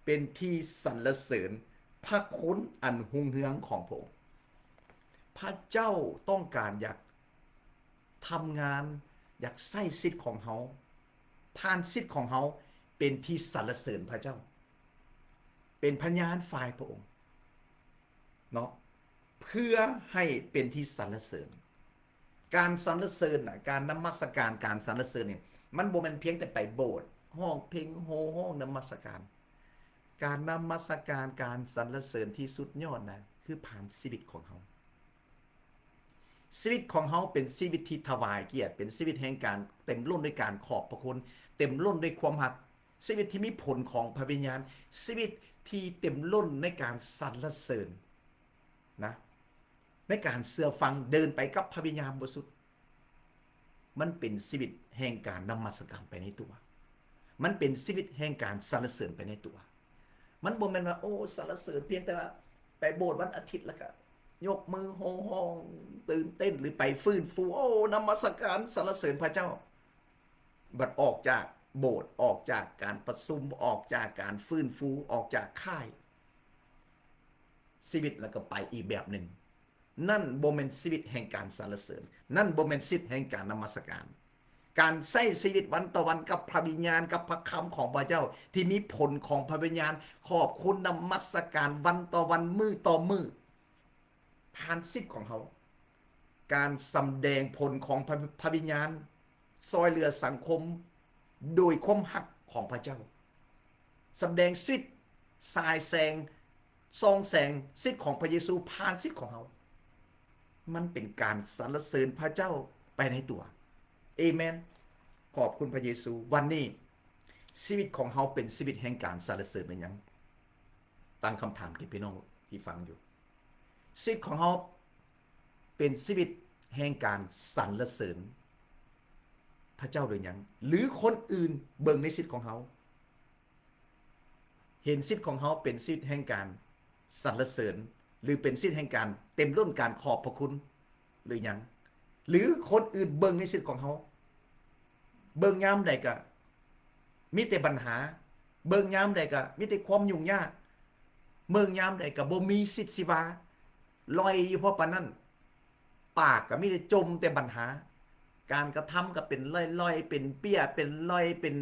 ເປັນທີ່ສັນລະເສີນພະຄຸນອັນຮຸ່ງເຮືອງຂອງພະອົງ. ພະເຈົ້າຕ້ອງການຢາກທຳງານ, ຢາກໃຊ້ຊີວິດຂອງເຮົາ, ຜ່ານຊີວິດຂອງເຮົາເປັນທີ່ສັນລະເສີນພະເຈົ້າ, ເປັນພະຍານຝ່າຍພະອົງເນາະ, ເພື່ອໃຫ້ເປັນທີ່ສັນລະເສີນ. ການສັນລະເສີນນະ, ການນະມັດສະການ, ການສັນລະເສີນນີ້ ມັນບໍ່ແມ່ນພຽງແຕ່ໄປໂບດ, ຮ້ອງເພງ, ໂຫ່ຮ້ອງນະມັດສະການ. ການນະມັດສະການ, ການສັນລະເສີນທີ່ສຸດຍອດນະ ຄືຜ່ານຊີວິດຂອງເຮົາ. ຊີວິດຂອງເຮົາເປັນຊີວິດທີ່ຖວາຍກຽດ, ເປັນຊີວິດແຫ່ງການເຕັມລົ້ນດ້ວຍການຂອບພະຄຸນ, ເຕັມລົ້ນດ້ວຍຄວາມຮັກ, ຊີວິດທີ່ມີຜົນຂອງພະວິນຍານ, ຊີວິດທີ່ເຕັມລົ້ນໃນການສັນລະເສີນນະ, ໃນການເຊື່ອຟັງ, ເດີນໄປກັບພະວິນຍານບໍລິສຸດ. ມັນເປັນຊີວິດແຫ່ງການນະມັດສະການໄປໃນຕົວ. ມັນເປັນຊີວິດແຫ່ງການສັນລະເສີນໄປໃນຕົວ. ມັນບໍ່ແມ່ນວ່າ ໂອ້ ສັນລະເສີນພຽງແຕ່ວ່າໄປໂບດວັນອາທິດ ແລ້ວກະຍົກມືໂຫ່ຮ້ອງຕື່ນເຕັ້ນ ຫຼື ໄປຟື້ນຟູ, ໂອ້ ນະມັດສະການສັນລະເສີນພະເຈົ້າ. ບັດອອກຈາກໂບດ, ອອກຈາກການປະຊຸມ, ອອກຈາກການຟື້ນຟູ, ອອກຈາກຄ້າຍຊີວິດ ແລ້ວກໍໄປອີກແບບໜຶ່ງ. ນັ້ນບໍ່ແມ່ນຊີວິດແຫ່ງການສັນລະເສີນ, ນັ້ນບໍ່ແມ່ນຊີວິດແຫ່ງການນະມັດສະການ. ການໃຊ້ຊີວິດວັນຕໍ່ວັນກັບພະວິນຍານ, ກັບພະຄຳຂອງພະເຈົ້າ ທີ່ມີຜົນຂອງພະວິນຍານ, ຂອບຄຸນ, ນະມັດສະການວັນຕໍ່ວັນ, ມື້ຕໍ່ມື້, ຜ່ານຊີວິດຂອງເຮົາ, ການສຳແດງຜົນຂອງພະ, ພະວິນຍານ, ຊ່ອຍເຫຼືອສັງຄົມໂດຍຄວາມຮັກຂອງພະເຈົ້າ, ສຳແດງຊີວິດ, ສາຍແສງ, ສ່ອງແສງຊີວິດຂອງພະເຢຊູຜ່ານຊີວິດຂອງເຮົາ, ມັນເປັນການສັນລະເສີນພະເຈົ້າໄປໃນຕົວ. ເອເມນ. ຂອບຄຸນພະເຢຊູ. ວັນນີ້ຊີວິດຂອງເຮົາເປັນຊີວິດແຫ່ງການສັນລະເສີນຫຼືຍັງ? ຕັ້ງຄຳຖາມແກ່ພີ່ນ້ອງທີ່ຟັງຢູ່. ຊີວິດຂອງເຮົາເປັນຊີວິດແຫ່ງການສັນລະເສີນພະເຈົ້າຫຼືຍັງ? ຫຼືຄົນອື່ນເບິ່ງໃນຊີວິດຂອງເຮົາ ເຫັນຊີວິດຂອງເຮົາເປັນຊີວິດແຫ່ງການສັນລະເສີນ ຫຼືເປັນຊີວິດແຫ່ງການເຕັມລົ້ນການຂອບພະຄຸນຫຼືຍັງ? ຫຼືຄົນອື່ນເບິ່ງໃນຊີວິດຂອງເຮົາ ເບິ່ງຍາມໃດກະມີແຕ່ບັນຫາ, ເບິ່ງຍາມໃດກະມີແຕ່ຄວາມຫຍຸ້ງຍາກ, ເບິ່ງຍາມໃດກະບໍ່ມີຊີວິດຊີວາ, ລ່ອຍຢູ່ພໍປານນັ້ນ, ປາກກະມີແຕ່ຈົ່ມແຕ່ບັນຫາ, ການກະທຳກະເປັນລ່ອຍໆ, ເປັນເປ້ຍ, ເປັນລ່ອຍ, ເປັນ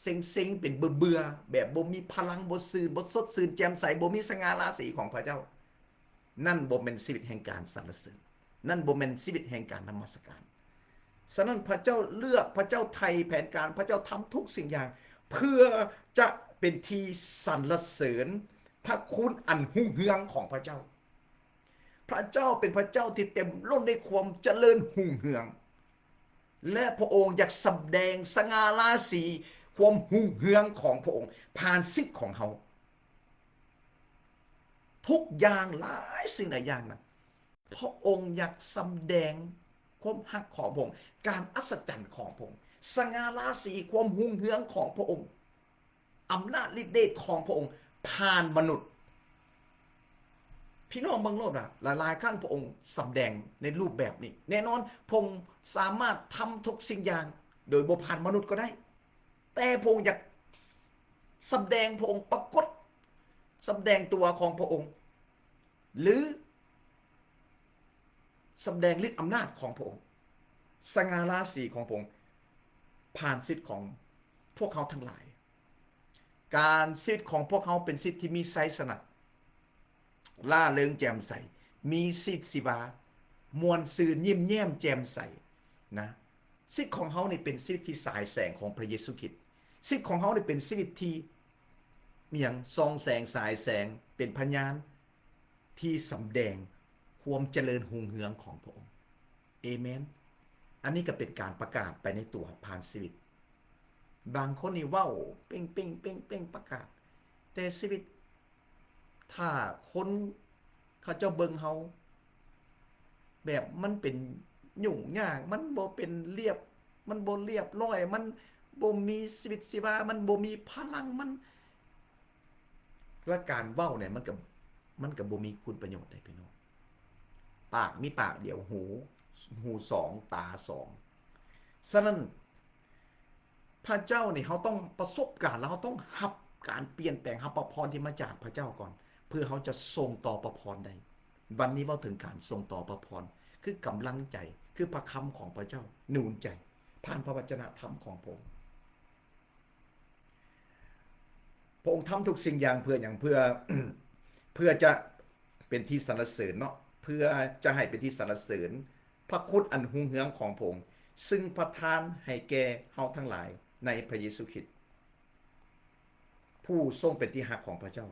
ເຊັງໆ, ເປັນເບື່ອໆ, ແບບບໍ່ມີພະລັງ, ບໍ່ຊື່ນ, ບໍ່ສົດຊື່ນແຈ່ມໃສ, ບໍ່ມີສະຫງ່າລາສີຂອງພະເຈົ້າ. ນັ້ນບໍ່ແມ່ນຊີວິດແຫ່ງການສັນລະເສີນ, ນັ້ນບໍ່ແມ່ນຊີວິດແຫ່ງການນະມັດສະການ. ສະນັ້ນພະເຈົ້າເລືອກ, ພະເຈົ້າໄຖ່ແຜນການ, ພະເຈົ້າທຳທຸກສິ່ງຢ່າງ ເພື່ອຈະເປັນທີ່ສັນລະເສີນພະຄຸນອັນຮຸ່ງເຮືອງຂອງພະເຈົ້າ. ພະເຈົ້າເປັນພະເຈົ້າທີ່ເຕັມລົ້ນດ້ວຍຄວາມຈະເລີນຮຸ່ງເຮືອງ ແລະ ພະອົງຢາກສຳແດງສະຫງ່າລາສີຄວາມຮຸ່ງເຮືອງຂອງພະອົງຜ່ານຊີວິດຂອງເຮົາ. ທຸກຢ່າງ, ຫຼາຍສິ່ງຫຼາຍຢ່າງນະ, ພະອົງຢາກສຳແດງຄວາມຮັກຂອງພະອົງ, ການອັດສະຈັນຂອງພະອົງ, ສະຫງ່າລາສີຄວາມຮຸ່ງເຮືອງຂອງພະອົງ, ອຳນາດລິດເດດຂອງພະອົງຜ່ານມະນຸດ. ພີ່ນ້ອງເບິ່ງໂລດວ່າ ຫຼາຍໆຄັ້ງພະອົງສຳແດງໃນຮູບແບບນີ້. ແນ່ນອນ, ພະອົງສາມາດທຳທຸກສິ່ງຢ່າງໂດຍບໍ່ຜ່ານມະນຸດກໍໄດ້, ແຕ່ພະອົງຢາກສຳແດງພະອົງ, ປາກົດສຳແດງຕົວຂອງພະອົງ ຫຼື ສຳແດງລິດອຳນາດຂອງພະອົງ, ສະຫງ່າລາສີຂອງພະອົງ ຜ່ານຊີວິດຂອງພວກເຮົາທັງຫຼາຍ. ການ, ຊີວິດຂອງພວກເຮົາເປັນຊີວິດທີ່ມີໄຊຊະນະ, ລ່າເລີງແຈ່ມໃສ, ມີຊີວິດຊີວາ, ມ່ວນຊື່ນ, ຍິ້ມແຍ້ມແຈ່ມໃສນະ. ຊີວິດຂອງເຮົານີ້ເປັນຊີວິດທີ່ສາຍແສງຂອງພະເຢຊູຄຣິດ. ຊີວິດຂອງເຮົານີ້ເປັນຊີວິດທີ່ ມີຫຍັງ? ສ່ອງແສງ, ສາຍແສງ, ເປັນພະຍານທີ່ສຳແດງຄວາມຈະເລີນຮຸ່ງເຮືອງຂອງພະອົງ. ເອເມນ. ອັນນີ້ກໍເປັນການປະກາດໄປໃນຕົວຜ່ານຊີວິດ. ບາງຄົນນີ້ເວົ້າເປັງໆໆໆ ປະກາດ, ແຕ່ຊີວິດ ຖ້າຄົນເຂົາເຈົ້າເບິ່ງເຮົາ ແບບມັນເປັນຫຍຸ້ງຍາກ, ມັນບໍ່ເປັນລຽບ, ມັນບໍ່ລຽບລ້ອຍ, ມັນບໍ່ມີຊີວິດຊີວາ, ມັນບໍ່ມີພະລັງ, ມັນ ແລະ ການເວົ້ານີ້ ມັນກໍ ມັນກໍບໍ່ມີຄຸນປະໂຫຍດໃດ ພີ່ນ້ອງ. ປາກມີປາກດຽວ, ຫູ ຫູສອງ, ຕາສອງ, ສະນັ້ນ ພະເຈົ້ານີ້ ເຮົາຕ້ອງປະສົບການ ແລ້ວເຮົາຕ້ອງຮັບການປ່ຽນແປງ, ຮັບພະພອນທີ່ມາຈາກພະເຈົ້າກ່ອນ ເພື່ອເຮົາຈະສົ່ງຕໍ່ພະພອນໄດ້. ວັນນີ້ເວົ້າເຖິງການສົ່ງຕໍ່ພະພອນ ຄືກຳລັງໃຈ, ຄືພະຄຳຂອງພະເຈົ້າໜູນໃຈ ຜ່ານພະວັດຈະນະທຳຂອງພະອົງ. ພະອົງທຳທຸກສິ່ງຢ່າງເພື່ອຫຍັງ? ເພື່ອ ເພື່ອຈະເປັນທີ່ສັນລະເສີນເນາະ, ເພື່ອຈະໃຫ້ເປັນທີ່ສັນລະເສີນພະຄຸນອັນຮຸ່ງເຮືອງຂອງພະອົງ, ຊຶ່ງປະທານໃຫ້ແກ່ເຮົາທັງຫຼາຍໃນພະເຢຊູຄຣິດ, ຜູ້ຊົງເປັນທີ່ຮັກຂອງພະເຈົ້າ.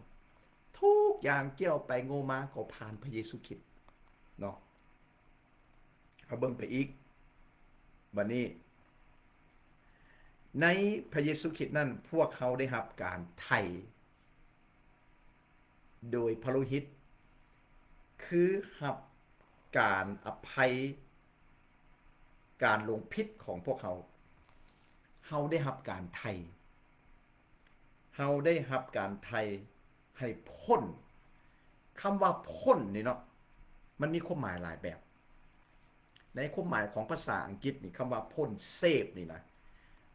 ທຸກຢ່າງກ່ຽວໄປໂງ່ມາກໍຜ່ານພະເຢຊູຄຣິດເນາະ. ເຮົາເບິ່ງໄປອີກ ບັດນີ້ ໃນພະເຢຊູຄຣິດນັ້ນ ພວກເຮົາໄດ້ຮັບການໄຖ່ໂດຍພະໂລຫິດ, ຄືຮັບການອະໄພການລົງຜິດຂອງພວກເຮົາ. ເຮົາໄດ້ຮັບການໄຖ່ ເຮົາໄດ້ຮັບການໄຖ່ໃຫ້ພົ້ນ. ຄຳວ່າພົ້ນນີ້ເນາະ ມັນມີຄວາມໝາຍຫຼາຍແບບ. ໃນຄວາມໝາຍຂອງພາສາອັງກິດນີ້ ຄຳວ່າພົ້ນ save ນີ້ນະ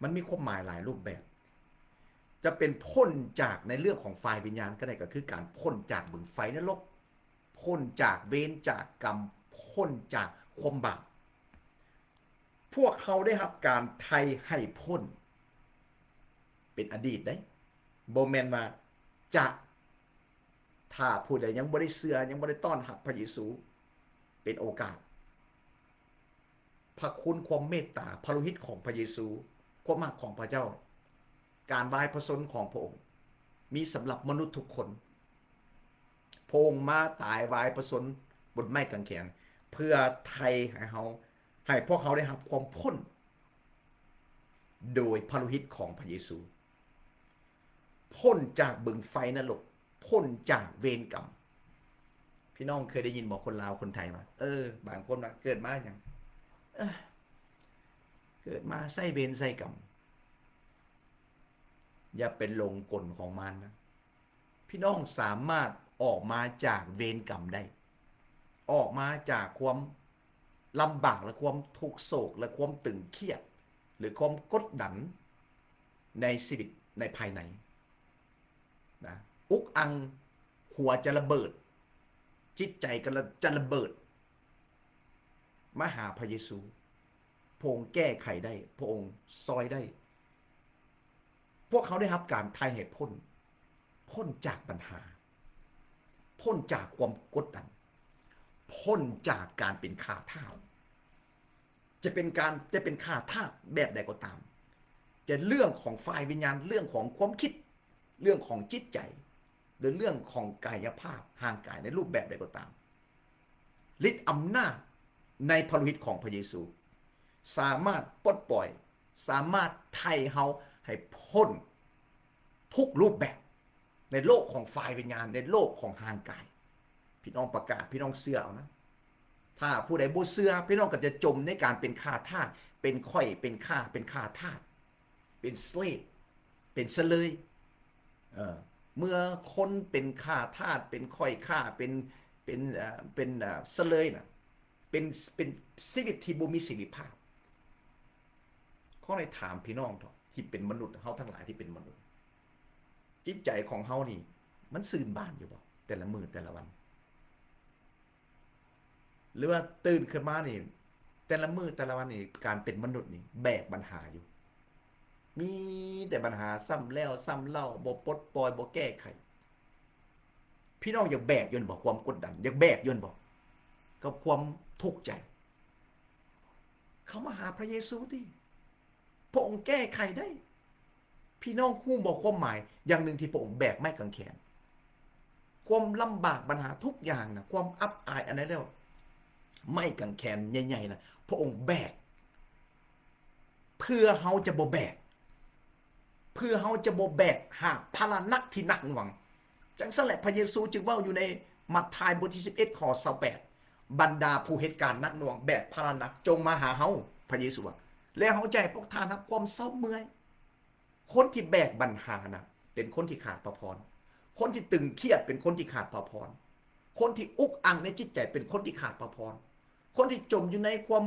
ມັນມີຄວາມໝາຍຫຼາຍຮູບແບບ. ຈະເປັນພົ້ນຈາກໃນເລື່ອງຂອງຝ່າຍວິນຍານກໍໄດ້, ກໍຄືການພົ້ນຈາກບຶງໄຟນະລົກ, ພົ້ນຈາກເວນຈາກກຳ, ພົ້ນຈາກຄວາມບາບ. ພວກເຮົາໄດ້ຮັບການໄຖ່ໃຫ້ພົ້ນ ເປັນອະດີດເດ້, ບໍ່ແມ່ນວ່າຈະ. ຖ້າຜູ້ໃດຍັງບໍ່ໄດ້ເຊື່ອ, ຍັງບໍ່ໄດ້ຕ້ອນຮັບພະເຢຊູ, ເປັນໂອກາດ. ພະຄຸນ, ຄວາມເມດຕາ, ພະໂລຫິດຂອງພະເຢຊູ, ຄວາມຮັກຂອງພະເຈົ້າ, ການວາຍພະຊົນຂອງພະອົງ ມີສຳລັບມະນຸດທຸກຄົນ. ພະອົງມາຕາຍວາຍພະຊົນບົນໄມ້ກາງແຂນ ເພື່ອໄຖ່ໃຫ້ເຮົາ, ໃຫ້ພວກເຮົາໄດ້ຮັບຄວາມພົ້ນ ໂດຍພະໂລຫິດຂອງພະເຢຊູ, ພົ້ນຈາກບຶງໄຟນະລົກ, ພົ້ນຈາກເວນກຳ. ພີ່ນ້ອງເຄີຍໄດ້ຍິນບໍ່ ຄົນລາວຄົນໄທວ່າ, ເອີ, ບາງຄົນວ່າເກີດມາຫຍັງ? ເອີ, ເກີດມາໃຊ້ເວນໃຊ້ກຳ. ຢ່າໄປຫຼົງກົນຂອງມານນະ. ພີ່ນ້ອງສາມາດອອກມາຈາກເວນກຳໄດ້, ອອກມາຈາກຄວາມລຳບາກ ແລະ ຄວາມທຸກໂສກ ແລະ ຄວາມຕຶງຄຽດ ຫຼື ຄວາມກົດດັນໃນຊີວິດໃນພາຍໃນນະ. ອຸກອັ່ງ, ຫົວຈະລະເບີດ, ຈິດໃຈກໍລະ, ຈະລະເບີດ, ມາຫາພະເຢຊູ. ພະອົງແກ້ໄຂໄດ້, ພະອົງຊ່ອຍໄດ້. ພວກເຮົາໄດ້ຮັບການໄຖ່ໃຫ້ພົ້ນ, ພົ້ນຈາກບັນຫາ, ພົ້ນຈາກຄວາມກົດດັນ, ພົ້ນຈາກການເປັນຂ້າທາດ. ຈະເປັນການ, ຈະເປັນຂ້າທາດແບບໃດກໍຕາມ, ຈະເລື່ອງຂອງຝ່າຍວິນຍານ, ເລື່ອງຂອງຄວາມຄິດ, ເລື່ອງຂອງຈິດໃຈ, ຫຼື ເລື່ອງຂອງກາຍະພາບ, ຮ່າງກາຍໃນຮູບແບບໃດກໍຕາມ, ລິດອຳນາດໃນພະໂລຫິດຂອງພະເຢຊູ ສາມາດປົດປ່ອຍ, ສາມາດໄຖ່ເຮົາໃຫ້ພົ້ນທຸກຮູບແບບໃນໂລກຂອງຝ່າຍວິນຍານ, ໃນໂລກຂອງຮ່າງກາຍ. ພີ່ນ້ອງປະກາດ, ພີ່ນ້ອງເຊື່ອເອົານະ. ຖ້າຜູ້ໃດບໍ່ເຊື່ອ, ພີ່ນ້ອງກໍຈະຈົມໃນການເປັນຂ້າທາດ, ເປັນຂ້ອຍ, ເປັນຂ້າ, ເປັນຂ້າທາດ, ເປັນ slave, ເປັນສະເລີຍ. ເອີ, ເມື່ອຄົນເປັນຂ້າທາດ, ເປັນຂ້ອຍຂ້າ, ເປັນ, ເປັນ, ເອີ, ເປັນ, ເອີ, ສະເລີຍນະ, ເປັນ, ເປັນຊີວິດທີ່ບໍ່ມີເສລີພາບ. ຂໍໃຫ້ຖາມພີ່ນ້ອງເຖາະ ທີ່ເປັນມະນຸດ, ເຮົາທັງຫຼາຍທີ່ເປັນມະນຸດ, ຈິດໃຈຂອງເຮົານີ້ ມັນຊື່ນບານຢູ່ບໍ່ ແຕ່ລະມື້ແຕ່ລະວັນ? ຫຼືວ່າຕື່ນຂຶ້ນມານີ້ ແຕ່ລະມື້ແຕ່ລະວັນນີ້ ການເປັນມະນຸດນີ້ແບກບັນຫາຢູ່, ມີແຕ່ບັນຫາຊ້ຳແລ້ວຊ້ຳເລົ່າ, ບໍ່ປົດປ່ອຍ, ບໍ່ແກ້ໄຂ. ພີ່ນ້ອງຢາກແບກຢູ່ແມ່ນບໍ່ ຄວາມກົດດັນ? ຢາກແບກຢູ່ແມ່ນບໍ່ ກັບຄວາມທຸກໃຈ? ເຂົ້າມາຫາພະເຢຊູຕິ, ພະອົງແກ້ໄຂໄດ້. ພີ່ນ້ອງຮູ້ບໍ່ຄວາມໝາຍຢ່າງໜຶ່ງທີ່ພະອົງແບກໄມ້ກາງແຂນ? ຄວາມລຳບາກບັນຫາທຸກຢ່າງນະ, ຄວາມອັບອາຍອັນໃດແລ້ວ, ໄມ້ກາງແຂນໃຫຍ່ໆນະ ພະອົງແບກ ເພື່ອເຮົາຈະບໍ່ແບກ, ເພື່ອເຮົາຈະບໍ່ແບກຫາບພາລະໜັກທີ່ໜັກໜ່ວງ. ຈັ່ງຊັ້ນແຫຼະ ພະເຢຊູຈຶ່ງເວົ້າຢູ່ໃນມັດທາຍບົດທີສິບເອັດ ຂໍ້ຊາວແປດ, ບັນດາຜູ້ເຮັດການໜັກໜ່ວງ ແບກພາລະໜັກ ຈົ່ງມາຫາເຮົາ, ພະເຢຊູວ່າ, ແລ້ວເຮົາຈະໃຫ້ພວກທ່ານຮັບຄວາມເຊົາເມື່ອຍ. ຄົນທີ່ແບກບັນຫານະ ເປັນຄົນທີ່ຂາດພະພອນ. ຄົນທີ່ຕຶງຄຽດເປັນຄົນທີ່ຂາດພະພອນ. ຄົນທີ່ອຸກອັ່ງໃນຈິດໃຈເປັນຄົນທີ່ຂາດພະພອນ. ຄົນທີ່ຈົມຢູ່ໃນຄວາມ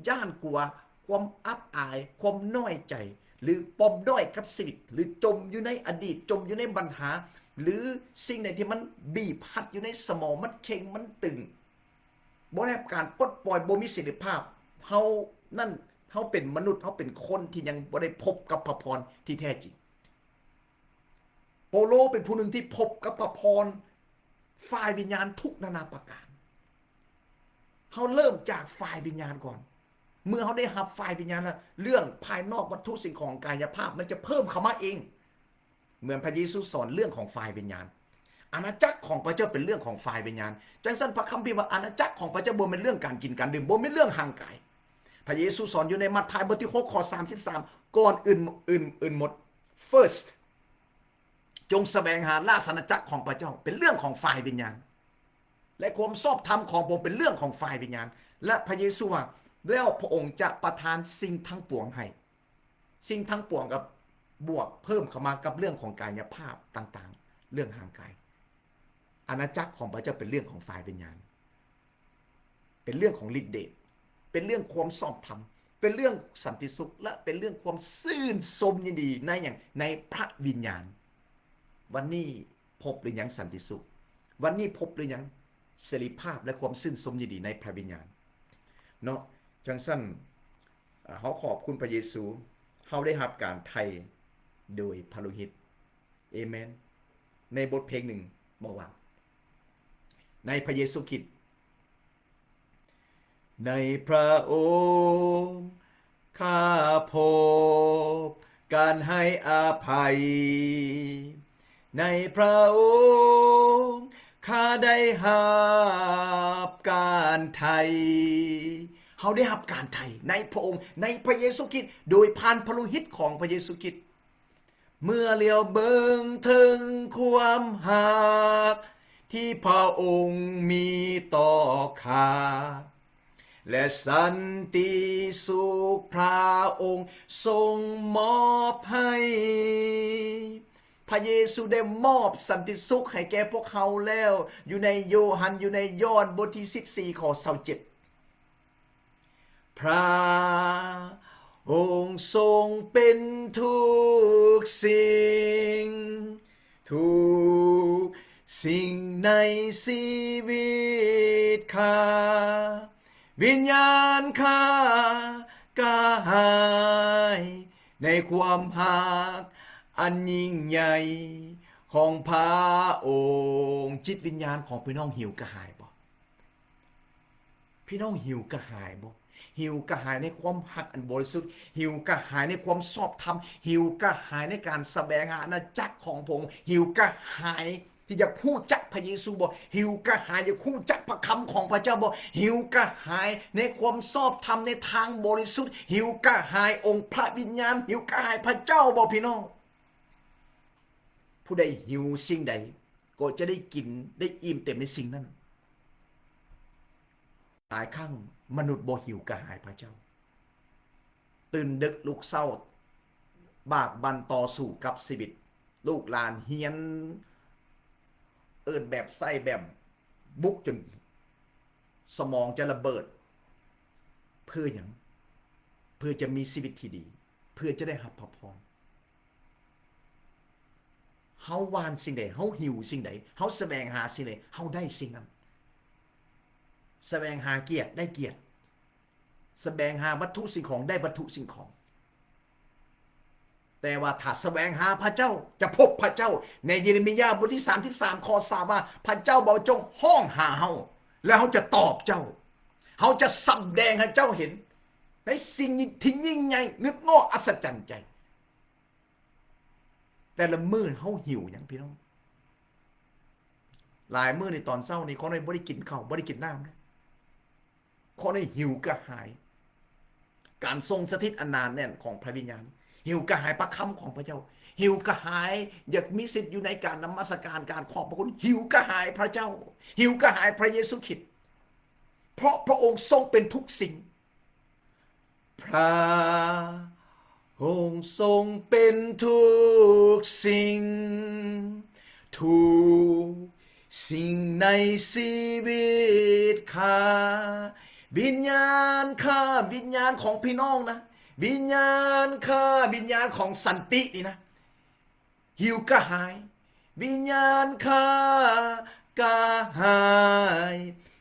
ຢ້ານກົວ, ຄ ຄວາມອັບອາຍ, ຄວາມນ້ອຍໃຈ ຫຼື ປອມດ້ອຍກັບຊີວິດ ຫຼື ຈົມຢູ່ໃນອະດີດ, ຈົມຢູ່ໃນບັນຫາ ຫຼື ສິ່ງໃດທີ່ມັນບີບຮັດຢູ່ໃນສະໝອງ, ມັນເຄັ່ງ, ມັນຕຶງ, ບໍ່ໄດ້ຮັບການປົດປ່ອຍ, ບໍ່ມີເສລີພາບ, ເຮົານັ້ນ, ເຮົາເປັນມະນຸດ, ເຮົາເປັນຄົນທີ່ຍັງບໍ່ໄດ້ພົບກັບພະພອນທີ່ແທ້ຈິງ. ເປາໂລເປັນຜູ້ໜຶ່ງທີ່ພົບກັບພະພອນຝ່າຍວິນຍານທຸກນານາປະການ. ເຮົາເລີ່ມຈາກຝ່າຍວິນຍານກ່ອນ. ເມື່ອເຮົາໄດ້ຮັບຝ່າຍວິນຍານແລ້ວ, ເລື່ອງພາຍນອກວັດຖຸສິ່ງຂອງກາຍະພາບມັນຈະເພີ່ມເຂົ້າມາເອງ. ເໝືອນພະເຢຊູສອນເລື່ອງຂອງຝ່າຍວິນຍານ, ອານາຈັກຂອງພະເຈົ້າເປັນເລື່ອງຂອງຝ່າຍວິນຍານ. ຈັ່ງຊັ້ນພະຄຳພີວ່າ ອານາຈັກຂອງພະເຈົ້າບໍ່ແມ່ນເລື່ອງການກິນການດື່ມ, ບໍ່ແມ່ນເລື່ອງຮ່າງກາຍ. ພະເຢຊູສອນຢູ່ໃນມັດທາຍບົດທີຫົກ ຂໍ້ສາມສິບສາມ, ກ່ອນອື່ນ, ອື່ນ, ອື່ນໝົດ, first ຈົ່ງສະແຫວງຫາລາຊະອານາຈັກຂອງພະເຈົ້າ, ເປັນເລື່ອງຂອງຝ່າຍວິນຍານ ແລະ ຄວາມຊອບທຳຂອງພະອົງເປັນເລື່ອງຂອງຝ່າຍວິນຍານ. ແລະ ພະເຢຊູວ່າ, ແລ້ວພະອົງຈະປະທານສິ່ງທັງປວງໃຫ້. ສິ່ງທັງປວງກັບບວກເພີ່ມເຂົ້າມາກັບເລື່ອງຂອງກາຍະພາບຕ່າງໆ, ເລື່ອງຮ່າງກາຍ. ອານາຈັກຂອງພະເຈົ້າເປັນເລື່ອງຂອງຝ່າຍວິນຍານ. ເປັນເລື່ອງຂອງລິດເດດ, ເປັນເລື່ອງຄວາມຊອບທຳ, ເປັນເລື່ອງສັນຕິສຸກ ແລະ ເປັນເລື່ອງຄວາມຊື່ນຊົມຍິນດີໃນຫຍັງ? ໃນພະວິນຍານ. ວັນນີ້ພົບຫຼືຍັງສັນຕິສຸກ? ວັນນີ້ພົບຫຼືຍັງເສລີພາບ ແລະ ຄວາມຊື່ນຊົມຍິນດີໃນພະວິນຍານ? ເນາະ, ຈັ່ງຊັ້ນ, ເຮົາຂອບຄຸນພະເຢຊູ, ເຮົາໄດ້ຮັບການໄຖ່ໂດຍພະໂລຫິດ. ເອເມນ. ໃນບົດເພງໜຶ່ງບອກວ່າ ໃນພະເຢຊູຄຣິດ, ໃນພະອົງ ຂ້າພົບການໃຫ້ອະໄພ, ໃນພະອົງ ຂ້າໄດ້ຮັບການໄຖ່. ເຮົາໄດ້ຮັບການໄຖ່ໃນພະອົງ, ໃນພະເຢຊູຄຣິດ, ໂດຍຜ່ານພະໂລຫິດຂອງພະເຢຊູຄຣິດ. ເມື່ອຫຼຽວເບິ່ງເຖິງຄວາມຮັກທີ່ພະອົງມີຕໍ່ຂ້າ ແລະ ສັນຕິສຸກພະອົງຊົງມອບໃຫ້. ພະເຢຊູໄດ້ມອບສັນຕິສຸກໃຫ້ແກ່ພວກເຮົາແລ້ວ ຢູ່ໃນໂຢຮັນ, ຢູ່ໃນຢອນ ບົດທີສິບສີ່ ຂໍ້ຊາວເຈັດ. ພະອົງຊົງເປັນທຸກສິ່ງ, ທຸກສິ່ງໃນຊີວິດຂ້າ, ວິນຍານຂ້າກະຫາຍໃນຄວາມຮັກອັນຍິ່ງໃຫຍ່ຂອງພະອົງ. ຈິດວິນຍານຂອງພີ່ນ້ອງຫິວກະຫາຍບໍ່? ພີ່ນ້ອງຫິວກະຫາຍບໍ່? ຫິວກະຫາຍໃນຄວາມຮັກອັນບໍລິສຸດ, ຫິວກະຫາຍໃນຄວາມຊອບທຳ, ຫິວກະຫາຍໃນການສະແຫວງຫາອານາຈັກຂອງພະອົງ, ຫິວກະຫາຍທີ່ຢາກຮູ້ຈັກພະເຢຊູບໍ່? ຫິວກະຫາຍຢາກຮູ້ຈັກພະຄຳຂອງພະເຈົ້າບໍ່? ຫິວກະຫາຍໃນຄວາມຊອບທຳໃນທາງບໍລິສຸດ, ຫິວກະຫາຍອົງພະວິນຍານ, ຫິວກະຫາຍພະເຈົ້າບໍ່ ພີ່ນ້ອງ? ຜູ້ໃດຫິວສິ່ງໃດ ກໍຈະໄດ້ກິນ ໄດ້ອີ່ມເຕັມໃນສິ່ງນັ້ນ. ຫຼາຍຄັ້ງມະນຸດບໍ່ຫິວກະຫາຍພະເຈົ້າ. ຕື່ນດຶກລຸກເຊົ້າ, ບາກບັ່ນຕໍ່ສູ້ກັບຊີວິດ, ລູກຫຼານຮຽນ, ເອີ້ນແບບໃສ່ແບບບຸກຈົນສະໝອງຈະລະເບີດ. ເພື່ອຫຍັງ? ເພື່ອຈະມີຊີວິດທີ່ດີ, ເພື່ອຈະໄດ້ຮັບພະພອນ. ເຮົາຫວ່ານສິ່ງໃດ, ເຮົາຫິວສິ່ງໃດ, ເຮົາສະແຫວງຫາສິ່ງໃດ, ເຮົາໄດ້ສິ່ງນັ້ນ. ສະແຫວງຫາກຽດ, ໄດ້ກຽດ. ສະແຫວງຫາວັດຖຸສິ່ງຂອງ, ໄດ້ວັດຖຸສິ່ງຂອງ. ແຕ່ວ່າຖ້າສະແຫວງຫາພະເຈົ້າ, ຈະພົບພະເຈົ້າ. ໃນເຢເຣມີຍາບົດທີສາມສິບສາມ ຂໍ້ສາມ ວ່າ, ພະເຈົ້າບອກ, ຈົ່ງຮ້ອງຫາເຮົາ, ແລ້ວເຮົາຈະຕອບເຈົ້າ. ເຮົາຈະສຳແດງໃຫ້ເຈົ້າເຫັນໃນສິ່ງທີ່ຍິ່ງໃຫຍ່, ງຶດງໍ້, ອັດສະຈັນໃຈ. ແຕ່ລະມື້ເຮົາຫິວຫຍັງ ພີ່ນ້ອງ? ຫຼາຍມື້ໃນຕອນເຊົ້ານີ້ ຂ້ອຍບໍ່ໄດ້ກິນເຂົ້າ, ບໍ່ໄດ້ກິນນ້ຳເດ້. ຂ້ອຍຫິວກະຫາຍການຊົງສະຖິດອັນໜາແໜ້ນຂອງພະວິນຍານ, ຫິວກະຫາຍພະຄຳຂອງພະເຈົ້າ, ຫິວກະຫາຍຢາກມີສິດຢູ່ໃນການນະມັດສະການ, ການຂອບພະຄຸນ, ຫິວກະຫາຍພະເຈົ້າ, ຫິວກະຫາຍພະເຢຊູຄຣິດ, ເພາະພະອົງຊົງເປັນທຸກສິ່ງ. ພະອົງຊົງເປັນທຸກສິ່ງ, ທຸກສິ່ງໃນຊີວິດຂ້າ, ວິນຍານຂ້າ ວິນຍານຂອງພີ່ນ້ອງນະ ວິນຍານຂ້າ ວິນຍານຂອງສັນຕິນີ້ນະ ຫິວກະຫາຍ ວິນຍານຂ້າກະຫາຍ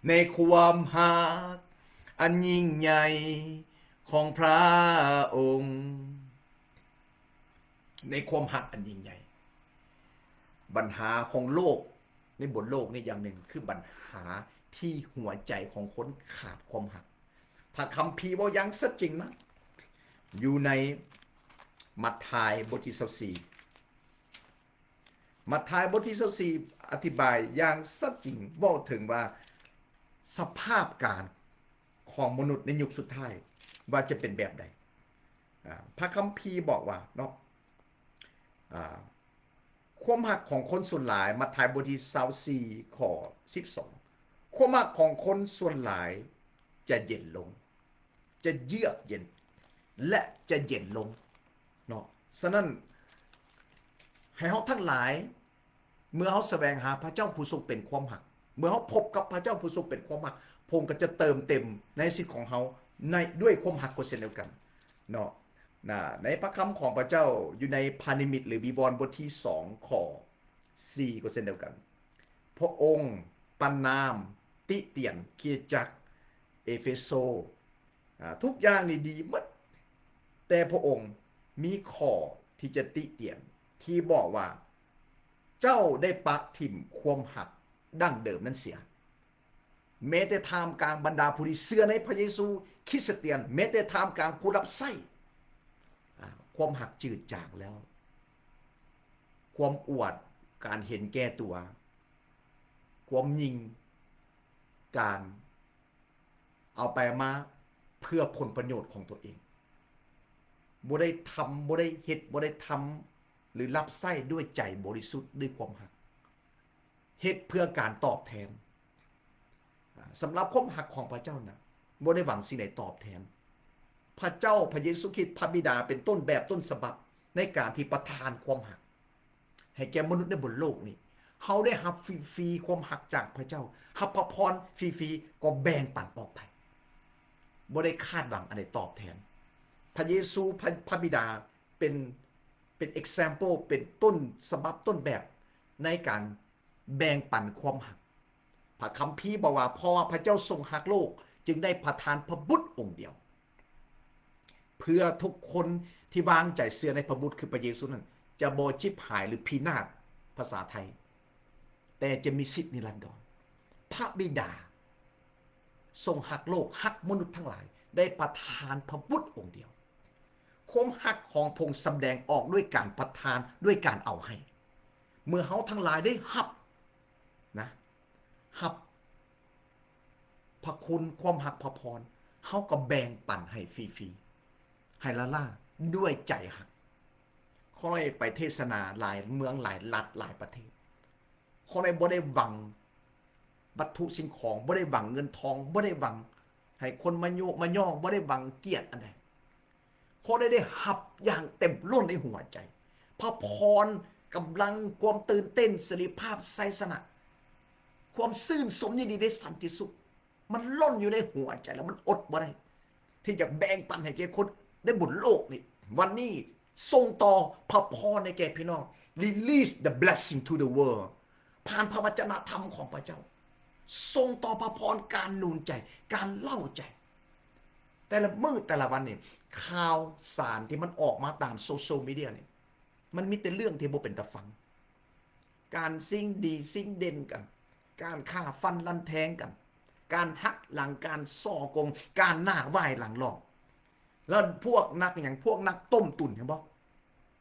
ໃນຄວາມຮັກອັນຍິ່ງໃຫຍ່ຂອງພະອົງ ໃນຄວາມຮັກອັນຍິ່ງໃຫຍ່. ບັນຫາຂອງໂລກໃນບົນໂລກນີ້ຢ່າງໜຶ່ງ ຄືບັນຫາທີ່ຫົວໃຈຂອງຄົນຂາດຄວາມຮັກ. ພະຄຳພີເວົ້າຢ່າງຊັດເຈນມາກ ຢູ່ໃນມັດທາຍບົດທີຊາວສີ່ ມັດທາຍບົດທີຊາວສີ່ ອະທິບາຍຢ່າງຊັດເຈນ ເວົ້າເຖິງວ່າສະພາບການຂອງມະນຸດໃນຍຸກສຸດທ້າຍວ່າຈະເປັນແບບໃດ. ອາ ພະຄຳພີບອກວ່າເນາະ ອາ ຄວາມຮັກຂອງຄົນສ່ວນຫຼາຍ ມັດທາຍບົດທີຊາວສີ່ ຂໍ້ສິບສອງ ຄວາມຮັກຂອງຄົນສ່ວນຫຼາຍຈະເຢັນລົງ ຈະເຍືອກເຢັນ ແລະ ຈະເຢັນລົງເນາະ. ສະນັ້ນ ໃຫ້ເຮົາທັງຫຼາຍ ເມື່ອເຮົາສະແຫວງຫາພະເຈົ້າຜູ້ຊົງເປັນຄວາມຮັກ, ເມື່ອເຮົາພົບກັບພະເຈົ້າຜູ້ຊົງເປັນຄວາມຮັກ, ພະອົງກໍຈະເຕີມເຕັມໃນຊີວິດຂອງເຮົາໃນ ດ້ວຍຄວາມຮັກກໍເຊັ່ນດຽວກັນເນາະ. ນະ ໃນພະຄຳຂອງພະເຈົ້າຢູ່ໃນພະນິມິດ ຫຼື ວິວອນ ບົດທີສອງ ຂໍ້ສີ່ ກໍເຊັ່ນດຽວກັນ. ພະອົງປະນາມຕິຕຽນຄຣິສຕະຈັກເອເຟໂຊ ອາ ທຸກຢ່າງນີ້ດີໝົດ, ແຕ່ພະອົງມີຂໍ້ທີ່ຈະຕິຕຽນ ທີ່ບອກວ່າ ເຈົ້າໄດ້ປະຖິ້ມຄວາມຮັກດັ້ງເດີມນັ້ນເສຍ. ແມ້ແຕ່ທ່າມກາງບັນດາຜູ້ທີ່ເຊື່ອໃນພະເຢຊູ, ຄຣິສຕຽນ, ແມ້ແຕ່ທ່າມກາງຜູ້ຮັບໃຊ້, ອາ ຄວາມຮັກຈືດຈາງແລ້ວ. ຄວາມອວດ, ການເຫັນແກ່ຕົວ, ຄວາມຍິ່ງ, ການເອົາໄປມາເພື່ອຜົນປະໂຫຍດຂອງຕົວເອງ, ບໍ່ໄດ້ທຳ, ບໍ່ໄດ້ເຮັດ, ບໍ່ໄດ້ທຳ ຫຼື ຮັບໃຊ້ດ້ວຍໃຈບໍລິສຸດ, ດ້ວຍຄວາມຮັກ. ເຮັດເພື່ອການຕອບແທນ. ອາ ສຳລັບຄວາມຮັກຂອງພະເຈົ້ານະ ບໍ່ໄດ້ຫວັງສິ່ງໃດຕອບແທນ. ພະເຈົ້າ, ພະເຢຊູຄຣິດ, ພະບິດາເປັນຕົ້ນແບບ, ຕົ້ນສະບັບໃນການທີ່ປະທານຄວາມຮັກໃຫ້ແກ່ມະນຸດໃນບົນໂລກນີ້. ເຮົາໄດ້ຮັບຟຣີໆຄວາມຮັກຈາກພະເຈົ້າ, ຮັບພະພອນຟຣີໆ ກໍແບ່ງປັນອອກໄປ. ບໍ່ໄດ້ຄາດຫວັງອັນໃດຕອບແທນ. ພະເຢຊູ, ພະ, ພະບິດາເປັນ, ເປັນ example, ເປັນຕົ້ນສະບັບ, ຕົ້ນແບບໃນການ ແບ່ງປັນຄວາມຮັກ. ພະຄຳພີບອກວ່າ ເພາະວ່າພະເຈົ້າຊົງຮັກໂລກ ຈຶ່ງໄດ້ປະທານພະບຸດອົງດຽວ ເພື່ອທຸກຄົນທີ່ວາງໃຈເຊື່ອໃນພະບຸດ ຄືພະເຢຊູນັ້ນ ຈະບໍ່ຈິບຫາຍ ຫຼື ພິນາດ ພາສາໄທ, ແຕ່ຈະມີສິດນິລັນດອນ. ພະບິດາຊົງຮັກໂລກ, ຮັກມະນຸດທັງຫຼາຍ, ໄດ້ປະທານພະບຸດອົງດຽວ. ຄວາມຮັກຂອງພະອົງສຳແດງອອກດ້ວຍການປະທານ, ດ້ວຍການເອົາໃຫ້. ເມື່ອເຮົາທັງຫຼາຍໄດ້ຮັບນະ, ຮັບພະຄຸນ, ຄວາມຮັກ, ພະພອນ, ເຮົາກໍແບ່ງປັນໃຫ້ຟຣີໆ, ໃຫ້ລ້າໆ ດ້ວຍໃຈຮັກ. ຂ້ອຍໄປເທດສະໜາຫຼາຍເມືອງ, ຫຼາຍລັດ, ຫຼາຍປະເທດ. ຂ້ອຍບໍ່ໄດ້ຫວັງວັດຖຸສິ່ງຂອງ, ບໍ່ໄດ້ຫວັງເງິນທອງ, ບໍ່ໄດ້ຫວັງໃຫ້ຄົນມາໂຍກມາຍໍ, ບໍ່ໄດ້ຫວັງກຽດອັນໃດ. ຂໍໄດ້ ໄດ້ຮັບຢ່າງເຕັມລົ້ນໃນຫົວໃຈ ພະພອນ, ກຳລັງ, ຄວາມຕື່ນເຕັ້ນ, ເສລີພາບ, ໄຊຊະນະ, ຄວາມຊື່ນຊົມຍິນດີ, ໄດ້ສັນຕິສຸກ. ມັນລົ້ນຢູ່ໃນຫົວໃຈ ແລ້ວມັນອົດບໍ່ໄດ້ ທີ່ຈະແບ່ງປັນໃຫ້ແກ່ຄົນໃນບົນໂລກນີ້. ວັນນີ້ສົ່ງຕໍ່ພະພອນໃຫ້ແກ່ພີ່ນ້ອງ. Release the blessing to the world. ຜ່ານພະວະຈະນະທຳຂອງພະເຈົ້າ, ສົ່ງຕໍ່ພະພອນ, ການໜູນໃຈ, ການເລົ້າໃຈ. ແຕ່ລະມື້ແຕ່ລະວັນນີ້ ຂ່າວສານທີ່ມັນອອກມາຕາມໂຊຊຽວມີເດຍນີ້ ມັນມີແຕ່ເລື່ອງທີ່ບໍ່ເປັນຕາຟັງ, ການຊິງດີຊິງເດັ່ນກັນ, ການຂ້າຟັນລັນແທງກັນ, ການຫັກຫຼັງ, ການສໍ້ໂກງ, ການໜ້າຫວາຍຫຼັງຫຼອກ. ແລ້ວພວກນັກຫຍັງ? ພວກນັກຕົ້ມຕຸ໋ນ, ເຫັນບໍ່?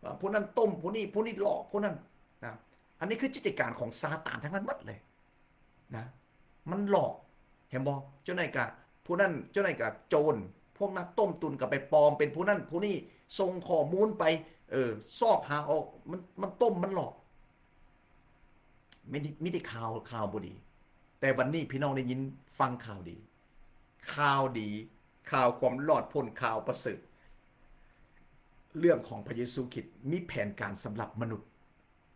ເອີ ຜູ້ນັ້ນຕົ້ມ, ຜູ້ນີ້, ຜູ້ນີ້ຫຼອກ, ຜູ້ນັ້ນນະ. ອັນນີ້ຄືກິດຈະການຂອງຊາຕານທັງນັ້ນໝົດເລີຍນະ. ມັນຫຼອກ, ເຫັນບໍ່? ເຈົ້າໃດກະຜູ້ນັ້ນ, ເຈົ້າໃດກະໂຈນ, ພວກນັກຕົ້ມຕຸ໋ນກໍໄປປອມເປັນຜູ້ນັ້ນຜູ້ນີ້, ສົ່ງຂໍ້ມູນໄປ, ເອີ, ຊອກຫາເອົາ, ມັນ, ມັນຕົ້ມ, ມັນຫຼອກ. ມີ, ມີແຕ່ຂ່າວ, ຂ່າວບໍ່ດີ. ແຕ່ວັນນີ້ພີ່ນ້ອງໄດ້ຍິນ, ຟັງຂ່າວດີ. ຂ່າວດີ, ຂ່າວຄວາມລອດພົ້ນ, ຂ່າວປະເສີດ. ເລື່ອງຂອງພະເຢຊູຄຣິດມີແຜນການສຳລັບມະນຸດ.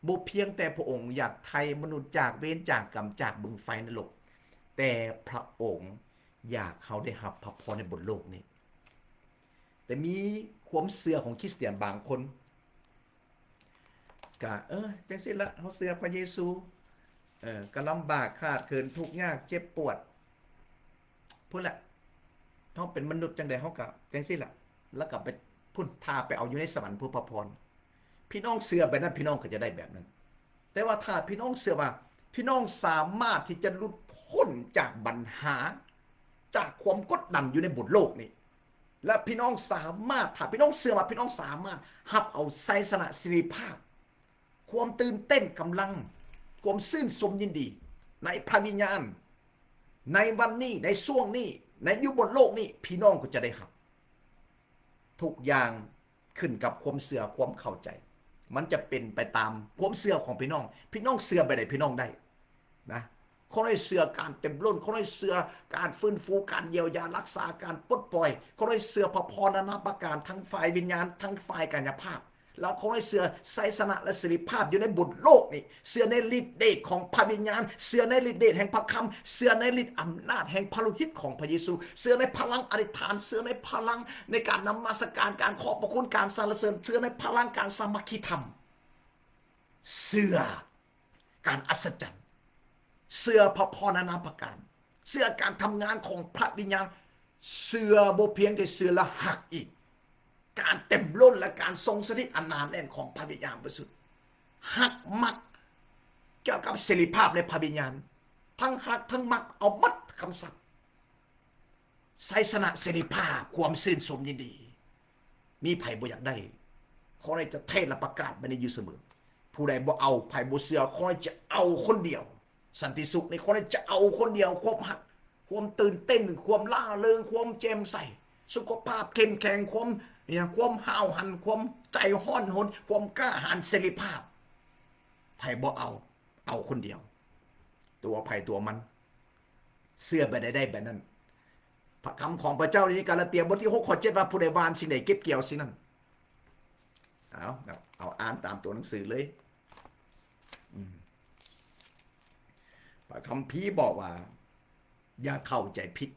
ບໍ່ພຽງແຕ່ພະອົງຢາກໄຖ່ມະນຸດຈາກເວນຈາກກຳຈາກບຶງໄຟນະລົກ, ແຕ່ພະອົງ ຢາກເຮົາໄດ້ຮັບພະພອນໃນບົນໂລກນີ້. ແຕ່ມີຄວາມເຊື່ອຂອງຄຣິສຕຽນບາງຄົນ ກະ ເອີ ຈັ່ງຊີ້ລະ ເຮົາເຊື່ອພະເຢຊູ ເອີ ກະລຳບາກຂາດເຂີນທຸກຍາກເຈັບປວດ ພຸ້ນລະ ເຮົາເປັນມະນຸດຈັ່ງໃດເຮົາກະຈັ່ງຊີ້ລະ ແລ້ວກະໄປພຸ້ນ ຖ້າໄປເອົາຢູ່ໃນສະຫວັນພຸ້ນພະພອນ. ພີ່ນ້ອງເຊື່ອແບບນັ້ນ ພີ່ນ້ອງກໍຈະໄດ້ແບບນັ້ນ. ແຕ່ວ່າຖ້າພີ່ນ້ອງເຊື່ອວ່າ ພີ່ນ້ອງສາມາດທີ່ຈະຫຼຸດພົ້ນຈາກບັນຫາ ຈາກຄວາມກົດດັນຢູ່ໃນບົນໂລກນີ້ ແລະ ພີ່ນ້ອງສາມາດ ຖ້າພີ່ນ້ອງເຊື່ອວ່າ ພີ່ນ້ອງສາມາດຮັບເອົາໄຊຊະນະ ເສລີພາບ ຄວາມຕື່ນເຕັ້ນກຳລັງ ຄວາມຊື່ນຊົມຍິນດີໃນພະວິນຍານ ໃນວັນນີ້ ໃນຊ່ວງນີ້ ໃນຢູ່ບົນໂລກນີ້ ພີ່ນ້ອງກໍຈະໄດ້ຮັບ. ທຸກຢ່າງຂຶ້ນກັບຄວາມເຊື່ອ ຄວາມເຂົ້າໃຈ. ມັນຈະເປັນໄປຕາມຄວາມເຊື່ອຂອງພີ່ນ້ອງ. ພີ່ນ້ອງເຊື່ອແບບໃດ ພີ່ນ້ອງໄດ້ນະ. ຂໍໃຫ້ເຊື່ອການເຕັມລົ້ນ, ຂໍໃຫ້ເຊື່ອການຟື້ນຟູ, ການຢຽວຢາ, ຮັກສາ, ການປົດປ່ອຍ, ຂໍໃຫ້ເຊື່ອພະພອນນານາປະການ ທັງຝ່າຍວິນຍານ ທັງຝ່າຍກາຍະພາບ. ແລ້ວຂໍໃຫ້ເຊື່ອໄຊຊະນະ ແລະ ເສລີພາບຢູ່ໃນບົນໂລກນີ້, ເຊື່ອໃນລິດເດດຂອງພະວິນຍານ, ເຊື່ອໃນລິດເດດແຫ່ງພະຄຳ, ເຊື່ອໃນລິດອຳນາດແຫ່ງພະໂລຫິດຂອງພະເຢຊູ, ເຊື່ອໃນພະລັງອະທິຖານ, ເຊື່ອໃນພະລັງໃນການນະມັດສະການ, ການຂອບພະຄຸນ, ການສັນລະເສີນ, ເຊື່ອໃນພະລັງການສາມັກຄີທຳ, ເຊື່ອ ການອັດສະຈັນ, ເຊື່ອພະພອນນານາປະການ, ເຊື່ອການທຳງານຂອງພະວິນຍານ, ເຊື່ອບໍ່ພຽງແຕ່ເຊື່ອ ແລະ ຮັກອີກ, ການເຕັມລົ້ນ ແລະ ການຊົງສະຖິດອັນໜາແໜ້ນຂອງພະວິນຍານບໍລິສຸດ, ຮັກມັກກ່ຽວກັບເສລີພາບໃນພະວິນຍານ, ທັງຮັກທັງມັກ ເອົາໝົດຄຳສັບ. ໄຊຊະນະ ເສລີພາບ ຄວາມຊື່ນຊົມຍິນດີ ມີໃຜບໍ່ຢາກໄດ້? ຂໍໃຫ້ຈະເທດ ແລະ ປະກາດໄປໃນຢູ່ສະເໝີ. ຜູ້ໃດບໍ່ເອົາ, ໃຜບໍ່ເຊື່ອ, ຂໍໃຫ້ຈະເອົາຄົນດຽວ. ສັນຕິສຸກນີ້ ຂໍໃຫ້ຈະເອົາຄົນດຽວ. ຄວາມຮັກ, ຄວາມຕື່ນເຕັ້ນ, ຄວາມລ່າເລີງ, ຄວາມແຈ່ມໃສ, ສຸຂະພາບເຂັ້ມແຂງ, ຄວາມ ຄວາມຫ້າວຫັນ, ຄວາມໃຈຮ້ອນຮົນ, ຄວາມກ້າຫານ, ເສລີພາບ. ໃຜບໍ່ເອົາ, ເອົາຄົນດຽວ. ຕົວໃຜຕົວມັນ. ເຊື່ອແບບໃດໄດ້ແບບນັ້ນ. ພະຄຳຂອງພະເຈົ້າໃນກາລາເຕຍບົດທີຫົກ ຂໍ້ເຈັດ ວ່າ ຜູ້ໃດຫວ່ານສິ່ງໃດ ເກັບກ່ຽວສິ່ງນັ້ນ. ເອົາ ເອົາ ອ່ານຕາມຕົວໜັງສືເລີຍ. ອືມ ພະຄຳພີບອກວ່າ ຢ່າເຂົ້າໃຈຜິດ.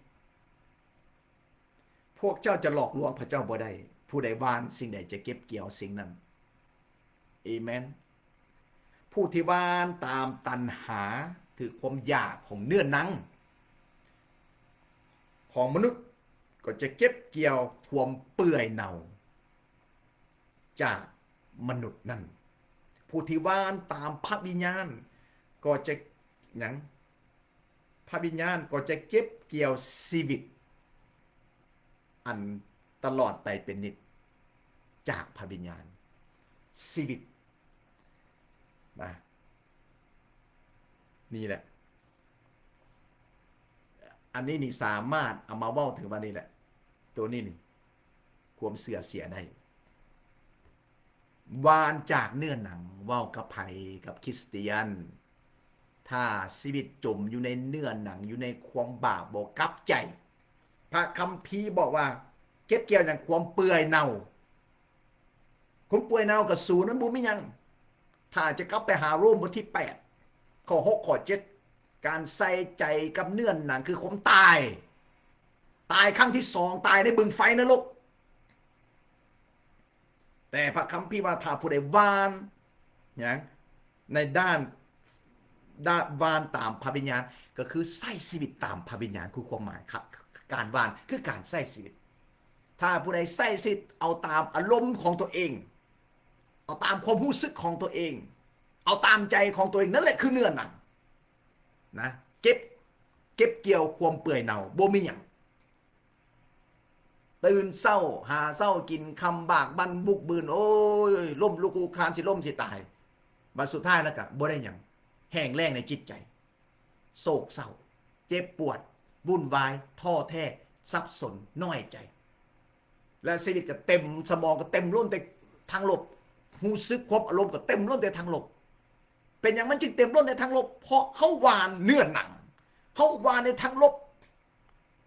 ພວກເຈົ້າຈະຫຼອກລວງພະເຈົ້າບໍ່ໄດ້. ຜູ້ໃດຫວ່ານສິ່ງໃດຈະເກັບກ່ຽວສິ່ງນັ້ນ. ເອເມນ. ຜູ້ທີ່ຫວ່ານຕາມຕັນຫາ ຄືຄວາມຢາກຂອງເນື້ອໜັງຂອງມະນຸດ ກໍຈະເກັບກ່ຽວຄວາມເປື່ອຍເນົ່າຈາກມະນຸດນັ້ນ. ຜູ້ທີ່ຫວ່ານຕາມພະວິນຍານກໍຈະຫຍັງ? ພະວິນຍານກໍຈະເກັບກ່ຽວຊີວິດອັນຕະຫຼອດໄປເປັນນິດຈາກພະວິນຍານ. ຊີວິດນະ ນີ້ແຫຼະ. ອັນນີ້ນີ້ສາມາດເອົາມາເວົ້າເຖິງວ່ານີ້ແຫຼະ. ໂຕນີ້ນີ້ ຄວາມເຊື່ອເສຍໄດ້. ຫວ່ານຈາກເນື້ອໜັງ ເວົ້າກັບໃຜ? ກັບຄຣິສຕຽນ. ຖ້າຊີວິດຈົມຢູ່ໃນເນື້ອໜັງ ຢູ່ໃນຄວາມບາບ ບໍ່ກັບໃຈ, ພະຄຳພີບອກວ່າ ເກັບກ່ຽວຫຍັງ? ຄວາມເປື່ອຍເນົ່າ. ຄວາມເປື່ອຍເນົ່າກັບສູນ ມັນບໍ່ມີຫຍັງ. ຖ້າຈະກັບໄປຫາໂຣມບົດທີແປດ ຂໍ້ຫົກ ຂໍ້ເຈັດ ການໃສ່ໃຈກັບເນື້ອໜັງຄືຄວາມຕາຍ, ຕາຍຄັ້ງທີສອງ ຕາຍໃນບຶງໄຟນະລົກ. ແຕ່ພະຄຳພີວ່າ ຖ້າຜູ້ໃດຫວ່ານຫຍັງ ໃນດ້ານ ດ້ານ ຫວ່ານຕາມພະວິນຍານ ກໍຄືໃຊ້ຊີວິດຕາມພະວິນຍານ ຄືຄວາມໝາຍ ການຫວ່ານຄືການໃຊ້ຊີວິດ. ຖ້າຜູ້ໃດໃຊ້ຊີວິດເອົາຕາມອາລົມຂອງຕົວເອງ, ເອົາຕາມຄວາມຮູ້ສຶກຂອງຕົວເອງ, ເອົາຕາມໃຈຂອງຕົວເອງ, ນັ້ນແຫຼະຄືເນື້ອໜັງນະ. ເກັບ ເກັບກ່ຽວຄວາມເປື່ອຍເນົ່າ, ບໍ່ມີຫຍັງ. ຕື່ນເຊົ້າຫາເຊົ້າ ກິນຄ່ຳ ບາກບັ່ນບຸກບືນ, ໂອ້ຍ ລົ້ມລຸກຄຸກຄານ ຊິລົ້ມຊິຕາຍ. ບັດສຸດທ້າຍແລ້ວກະບໍ່ໄດ້ຫຍັງ, ແຫ້ງແລ້ງໃນຈິດໃຈ, ໂສກເສົ້າ, ເຈັບປວດ, ວຸ່ນວາຍ, ທໍ້ແທ້, ສັບສົນ, ນ້ອຍໃຈ ແລະ ຊີວິດກໍເຕັມ, ສະໝອງກໍເຕັມລົ້ນແຕ່ທາງລົບ, ຮູ້ສຶກຄວາມອາລົມກໍເຕັມລົ້ນແຕ່ທາງລົບ. ເປັນຫຍັງມັນຈຶ່ງເຕັມລົ້ນແຕ່ທາງລົບ? ເພາະເຮົາຫວ່ານເນື້ອໜັງ, ເຮົາຫວ່ານໃນທາງລົບ.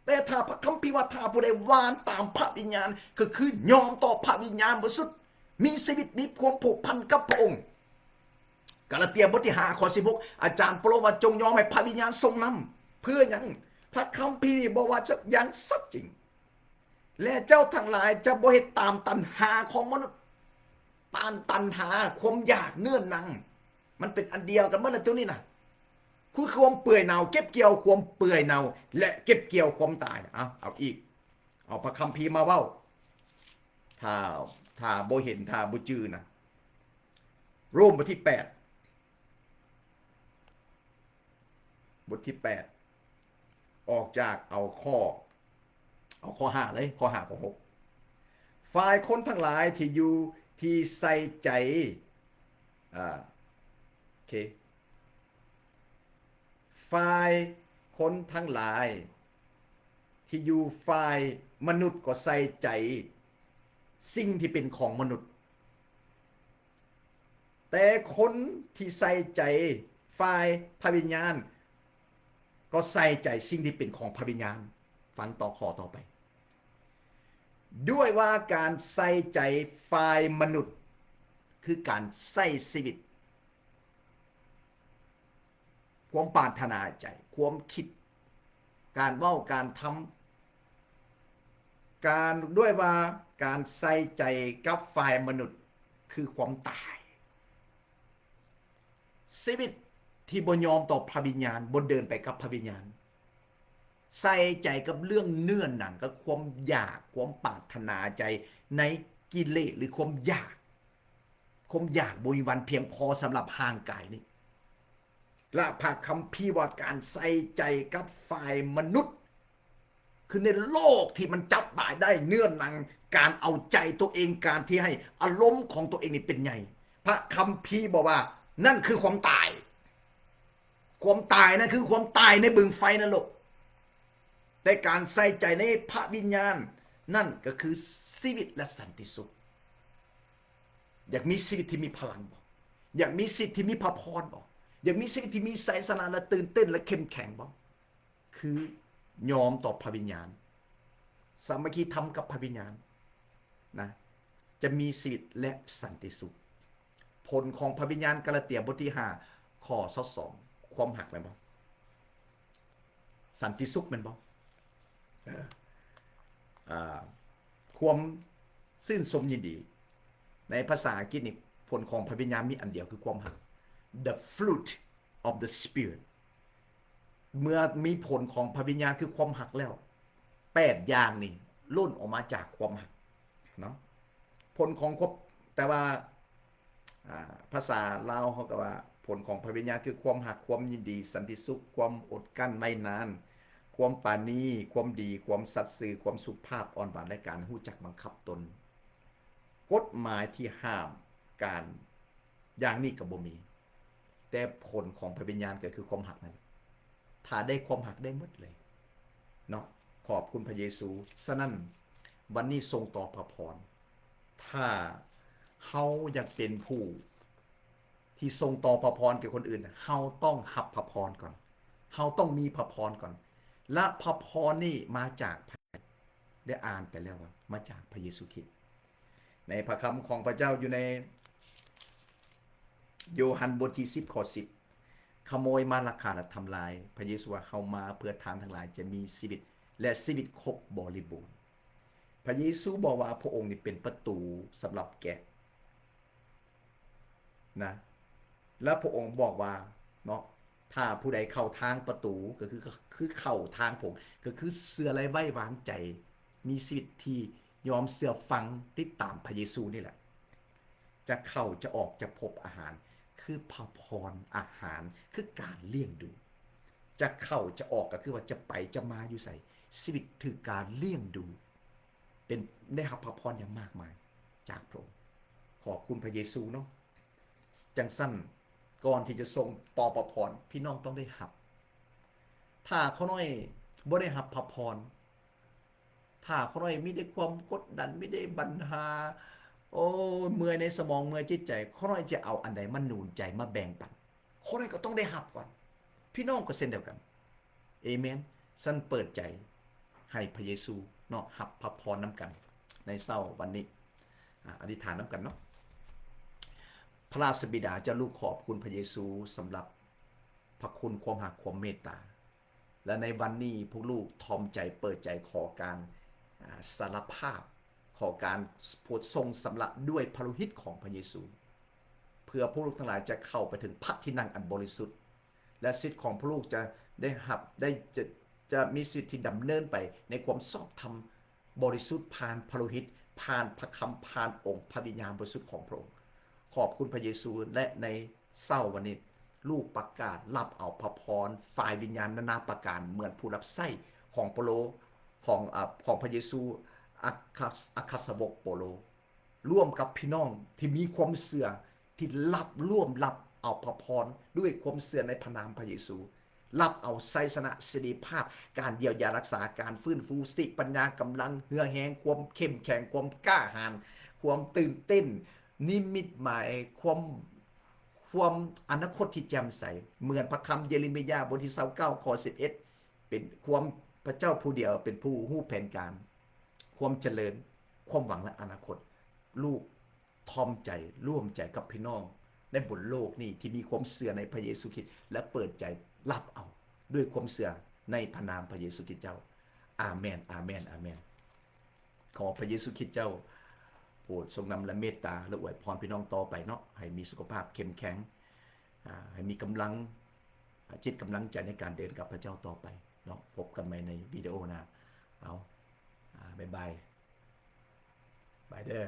ແຕ່ຖ້າພະຄຳພີວ່າ ຖ້າຜູ້ໃດຫວ່ານຕາມພະວິນຍານ ກໍຄືຍອມຕໍ່ພະວິນຍານບໍລິສຸດ, ມີຊີວິດ, ມີຄວາມພົວພັນກັບພະອົງ. ກາລາເຕຍບົດທີຫ້າ ຂໍ້ສິບຫົກ ອາຈານເປົາໂລວ່າ ຈົ່ງຍອມໃຫ້ພະວິນຍານຊົງນຳ. ເພື່ອຫຍັງ? ພ ພະຄຳພີນີ້ບອກວ່າ ຢ່າງສັດຈິງ ແລະ ເຈົ້າທັງຫຼາຍຈະບໍ່ເຮັດຕາມຕັນຫາຂອງມະນຸດ. ຕາມຕັນຫາ ຄວາມຢາກເນື້ອໜັງ ມັນເປັນອັນດຽວກັນໝົດລະ ໂຕນີ້ນະ ຄືຄວາມເປື່ອຍເນົ່າ ເກັບກ່ຽວຄວາມເປື່ອຍເນົ່າ ແລະ ເກັບກ່ຽວຄວາມຕາຍ. ເອົາ ເອົາອີກ ເອົາພະຄຳພີມາເວົ້າ. ຖ້າ ຖ້າບໍ່ເຫັນ ຖ້າບໍ່ຈື່ນະ ໂຣມບົດທີແປດ ບົດທີແປດ ອອກຈາກເອົາຂໍ້ ເອົາຂໍ້ຫ້າເລີຍ ຂໍ້ຫ້າ ຂໍ້ຫົກ ຝ່າຍຄົນທັງຫຼາຍທີ່ຢູ່ ທີ່ໃສ່ໃຈ ອ່າ ໂອເຄ ຝ່າຍຄົນທັງຫຼາຍທີ່ຢູ່ຝ່າຍມະນຸດກໍໃສ່ໃຈສິ່ງທີ່ເປັນຂອງມະນຸດ ແຕ່ຄົນທີ່ໃສ່ໃຈຝ່າຍພະວິນຍານ ກໍໃສ່ໃຈສິ່ງທີ່ເປັນຂອງພະວິນຍານ. ຟັງຕໍ່ ຂໍ້ຕໍ່ໄປ. ດ້ວຍວ່າການໃສ່ໃຈຝ່າຍມະນຸດ ຄືການໃຊ້ຊີວິດ ຄວາມປາດຖະໜາໃຈ ຄວາມຄິດ ການເວົ້າ ການທຳ ການ ດ້ວຍວ່າການໃສ່ໃຈກັບຝ່າຍມະນຸດຄືຄວາມຕາຍ. ຊີວິດທີ່ບໍ່ຍອມຕໍ່ພະວິນຍານ ບໍ່ເດີນໄປກັບພະວິນຍານ ໃສ່ໃຈກັບເລື່ອງເນື້ອໜັງ ກັບຄວາມຢາກ ຄວາມປາດຖະໜາໃຈໃນກິເລດ ຫຼື ຄວາມຢາກ ຄວາມຢາກບໍ່ມີວັນພຽງພໍສຳລັບຮ່າງກາຍນີ້. ແລະ ພະຄຳພີວ່າການໃສ່ໃຈກັບຝ່າຍມະນຸດ ຄືໃນໂລກທີ່ມັນຈັບບາຍໄດ້ເນື້ອໜັງ ການເອົາໃຈຕົວເອງ ການທີ່ໃຫ້ອາລົມຂອງຕົວເອງນີ້ເປັນໃຫຍ່ ພະຄຳພີບອກວ່ານັ້ນຄືຄວາມຕາຍ. ຄວາມຕາຍນັ້ນຄືຄວາມຕາຍໃນບຶງໄຟນະລົກ. ແຕ່ການໃສ່ໃຈໃນພະວິນຍານ ນັ້ນກໍຄືຊີວິດ ແລະ ສັນຕິສຸກ. ຢາກມີຊີວິດທີ່ມີພະລັງບໍ່? ຢາກມີຊີວິດທີ່ມີພະພອນບໍ່? ຢາກມີຊີວິດທີ່ມີໄຊຊະນະ ແລະ ຕື່ນເຕັ້ນ ແລະ ເຂັ້ມແຂງບໍ່? ຄືຍອມຕໍ່ພະວິນຍານ ສາມັກຄີທຳກັບພະວິນຍານນະ ຈະມີຊີວິດ ແລະ ສັນຕິສຸກ. ຜົນຂອງພະວິນຍານ ກາລາເຕຍບົດທີຫ້າ ຂໍ້ຊາວສອງ ຄວາມຮັກແມ່ນບໍ່? ສັນຕິສຸກແມ່ນບໍ່? ເອີ ອ່າ ຄວາມຊື່ນຊົມຍິນດີ. ໃນພາສາອັງກິດນີ້ ຜົນຂອງພະວິນຍານມີອັນດຽວຄືຄວາມຮັກ the fruit of the Spirit. ເມື່ອມີຜົນຂອງພະວິນຍານຄືຄວາມຮັກແລ້ວ ແປດຢ່າງນີ້ລົ້ນອອກມາຈາກຄວາມຮັກເນາະ. ຜົນຂອງຄວາມ ແຕ່ວ່າ ອ່າ ພາສາລາວເຮົາກໍວ່າ ຜົນຂອງພະວິນຍານຄືຄວາມຮັກ, ຄວາມຍິນດີ, ສັນຕິສຸກ, ຄວາມອົດກັ້ນໄວ້ນານ, ຄວາມປານີ, ຄວາມດີ, ຄວາມສັດຊື່, ຄວາມສຸພາບ, ອ່ອນຫວານ ແລະ ການຮູ້ຈັກບັງຄັບຕົນ. ກົດໝາຍທີ່ຫ້າມການຢ່າງນີ້ກໍບໍ່ມີ. ແຕ່ຜົນຂອງພະວິນຍານກໍຄືຄວາມຮັກນັ້ນ. ຖ້າໄດ້ຄວາມຮັກໄດ້ໝົດເລີຍເນາະ. ຂອບຄຸນພະເຢຊູ. ສະນັ້ນ ວັນນີ້ສົ່ງຕໍ່ພະພອນ. ຖ້າເຮົາຢາກເປັນຜູ້ທີ່ສົ່ງຕໍ່ພະພອນແກ່ຄົນອື່ນ, ເຮົາຕ້ອງຮັບພະພອນກ່ອນ. ເຮົາຕ້ອງມີພະພອນກ່ອນ. ແລະ ພະພອນນີ້ມາຈາກໃຜ? ໄດ້ອ່ານໄປແລ້ວວ່າມາຈາກພະເຢຊູຄຣິດ. ໃນພະຄຳຂອງພະເຈົ້າຢູ່ໃນໂຢຮັນບົດທີສິບ ຂໍ້ສິບ ຂະໂມຍມາລັກຂ້າ ແລະ ທຳລາຍ. ພະເຢຊູວ່າ ເຮົາມາເພື່ອທ່ານທັງຫຼາຍຈະມີຊີວິດ ແລະ ຊີວິດຄົບບໍລິບູນ. ພະເຢຊູບອກວ່າພະອົງນີ້ເປັນປະຕູສຳລັບແກະ ນະ ແລ້ວພະອົງບອກວ່າເນາະ ຖ້າຜູ້ໃດເຂົ້າທາງປະຕູ ກໍຄື ຄືເຂົ້າທາງພະອົງ ກໍຄືເຊື່ອ ແລະ ໄວ້ວາງໃຈ ມີຊີວິດທີ່ຍອມເຊື່ອຟັງຕິດຕາມພະເຢຊູນີ້ແຫຼະ ຈະເຂົ້າ ຈະອອກ ຈະພົບອາຫານ ຄືພະພອນອາຫານ ຄືການລ້ຽງດູ ຈະເຂົ້າ ຈະອອກ ກໍຄືວ່າຈະໄປ ຈະມາຢູ່ໃສ ຊີວິດຖືກການລ້ຽງດູ ເປັນ ໄດ້ຮັບພະພອນຢ່າງມາກມາຍຈາກພະອົງ. ຂອບຄຸນພະເຢຊູເນາະ. ຈັ່ງຊັ້ນ ກ່ອນທີ່ຈະສົ່ງຕໍ່ພະພອນ ພີ່ນ້ອງຕ້ອງໄດ້ຮັບ. ຖ້າຂ້ານ້ອຍບໍ່ໄດ້ຮັບພະພອນ, ຖ້າຂ້ານ້ອຍມີແຕ່ຄວາມກົດດັນ, ມີແຕ່ບັນຫາ, ໂອ້ຍ ເມື່ອຍໃນສະໝອງ, ເມື່ອຍຈິດໃຈ, ຂ້ານ້ອຍຈະເອົາອັນໃດມາໜູນໃຈ, ມາແບ່ງປັນ? ຂ້ານ້ອຍກໍຕ້ອງໄດ້ຮັບກ່ອນ. ພີ່ນ້ອງກໍເຊັ່ນດຽວກັນ. ເອເມນ. ຊັ້ນເປີດໃຈໃຫ້ພະເຢຊູເນາະ, ຮັບພະພອນນຳກັນໃນເຊົ້າວັນນີ້. ອາ ອະທິຖານນຳກັນເນາະ. ພະລາຊະບິດາເຈົ້າ, ລູກຂອບຄຸນພະເຢຊູສຳລັບພະຄຸນ, ຄວາມຮັກ, ຄວາມເມດຕາ ແລະໃນວັນນີ້ພວກລູກຖ່ອມໃຈເປີດໃຈຂໍການ ອາ ສາລະພາບ ຂໍການໂຜດຊົງຊຳລະດ້ວຍພະໂລຫິດຂອງພະເຢຊູ ເພື່ອພວກລູກທັງຫຼາຍຈະເຂົ້າໄປເຖິງພະທີ່ນັ່ງອັນບໍລິສຸດ ແລະສິດຂອງພວກລູກຈະໄດ້ຮັບ ໄດ້ ຈະ ຈະມີຊີວິດທີ່ດຳເນີນໄປໃນຄວາມຊອບທຳ ບໍລິສຸດຜ່ານພະໂລຫິດ, ຜ່ານພະຄຳ, ຜ່ານອົງພະວິນຍານບໍລິສຸດຂອງພະອົງ. ຂອບຄຸນພະເຢຊູ ແລະໃນເຊົ້າວັນນີ້ ລູກປະກາດຮັບເອົາພະພອນຝ່າຍວິນຍານນານາປະການ ເໝືອນຜູ້ຮັບໃຊ້ຂອງເປາໂລ ຂອງ ອາ ຂອງພະເຢຊູ ອັກຄະ ອັກຄະສາວົກເປາໂລ ຮ່ວມກັບພີ່ນ້ອງທີ່ມີຄວາມເຊື່ອ ທີ່ຮັບ ຮ່ວມຮັບເອົາພະພອນດ້ວຍຄວາມເຊື່ອໃນພະນາມພະເຢຊູ ຮັບເອົາໄຊຊະນະ, ເສລີພາບ, ການຢຽວຢາຮັກສາ, ການຟື້ນຟູ, ສະຕິປັນຍາ, ກຳລັງ, ເຫື່ອແຮງ, ຄວາມເຂັ້ມແຂງ, ຄວາມກ້າຫານ, ຄວາມຕື່ນເຕັ້ນ, ນິມິດໝາຍ, ຄວາມ ຄວາມອະນາຄົດທີ່ແຈ່ມໃສ, ເໝືອນພະຄຳເຢເຣມີຍາ ບົດທີຊາວເກົ້າ ຂໍ້ສິບເອັດ ເປັນຄວາມ ພະເຈົ້າຜູ້ດຽວເປັນຜູ້ຮູ້ແຜນການ, ຄວາມຈະເລີນ, ຄວາມຫວັງ ແລະ ອະນາຄົດ. ລູກ ຖ່ອມໃຈ ຮ່ວມໃຈກັບພີ່ນ້ອງໃນບົນໂລກນີ້ທີ່ມີຄວາມເຊື່ອໃນພະເຢຊູຄຣິດ ແລະ ເປີດໃຈຮັບເອົາດ້ວຍຄວາມເຊື່ອໃນພະນາມພະເຢຊູຄຣິດເຈົ້າ. ອາເມນ, ອາເມນ, ອາເມນ. ຂໍພະເຢຊູຄຣິດເຈົ້າໂປດຊົງນຳ ແລະ ເມດຕາ ແລະ ອວຍພອນພີ່ນ້ອງຕໍ່ໄປເນາະ, ໃຫ້ມີສຸຂະພາບເຂັ້ມແຂງ, ອາ, ໃຫ້ມີກຳລັງ, ອາ, ຈິດກຳລັງໃຈໃນການເດີນກັບພະເຈົ້າຕໍ່ໄປເນາະ. ພົບກັນໃໝ່ໃນວິດີໂອໜ້າ. ເອົາ, ອາ, ບາຍບາຍ. ບາຍເດີ.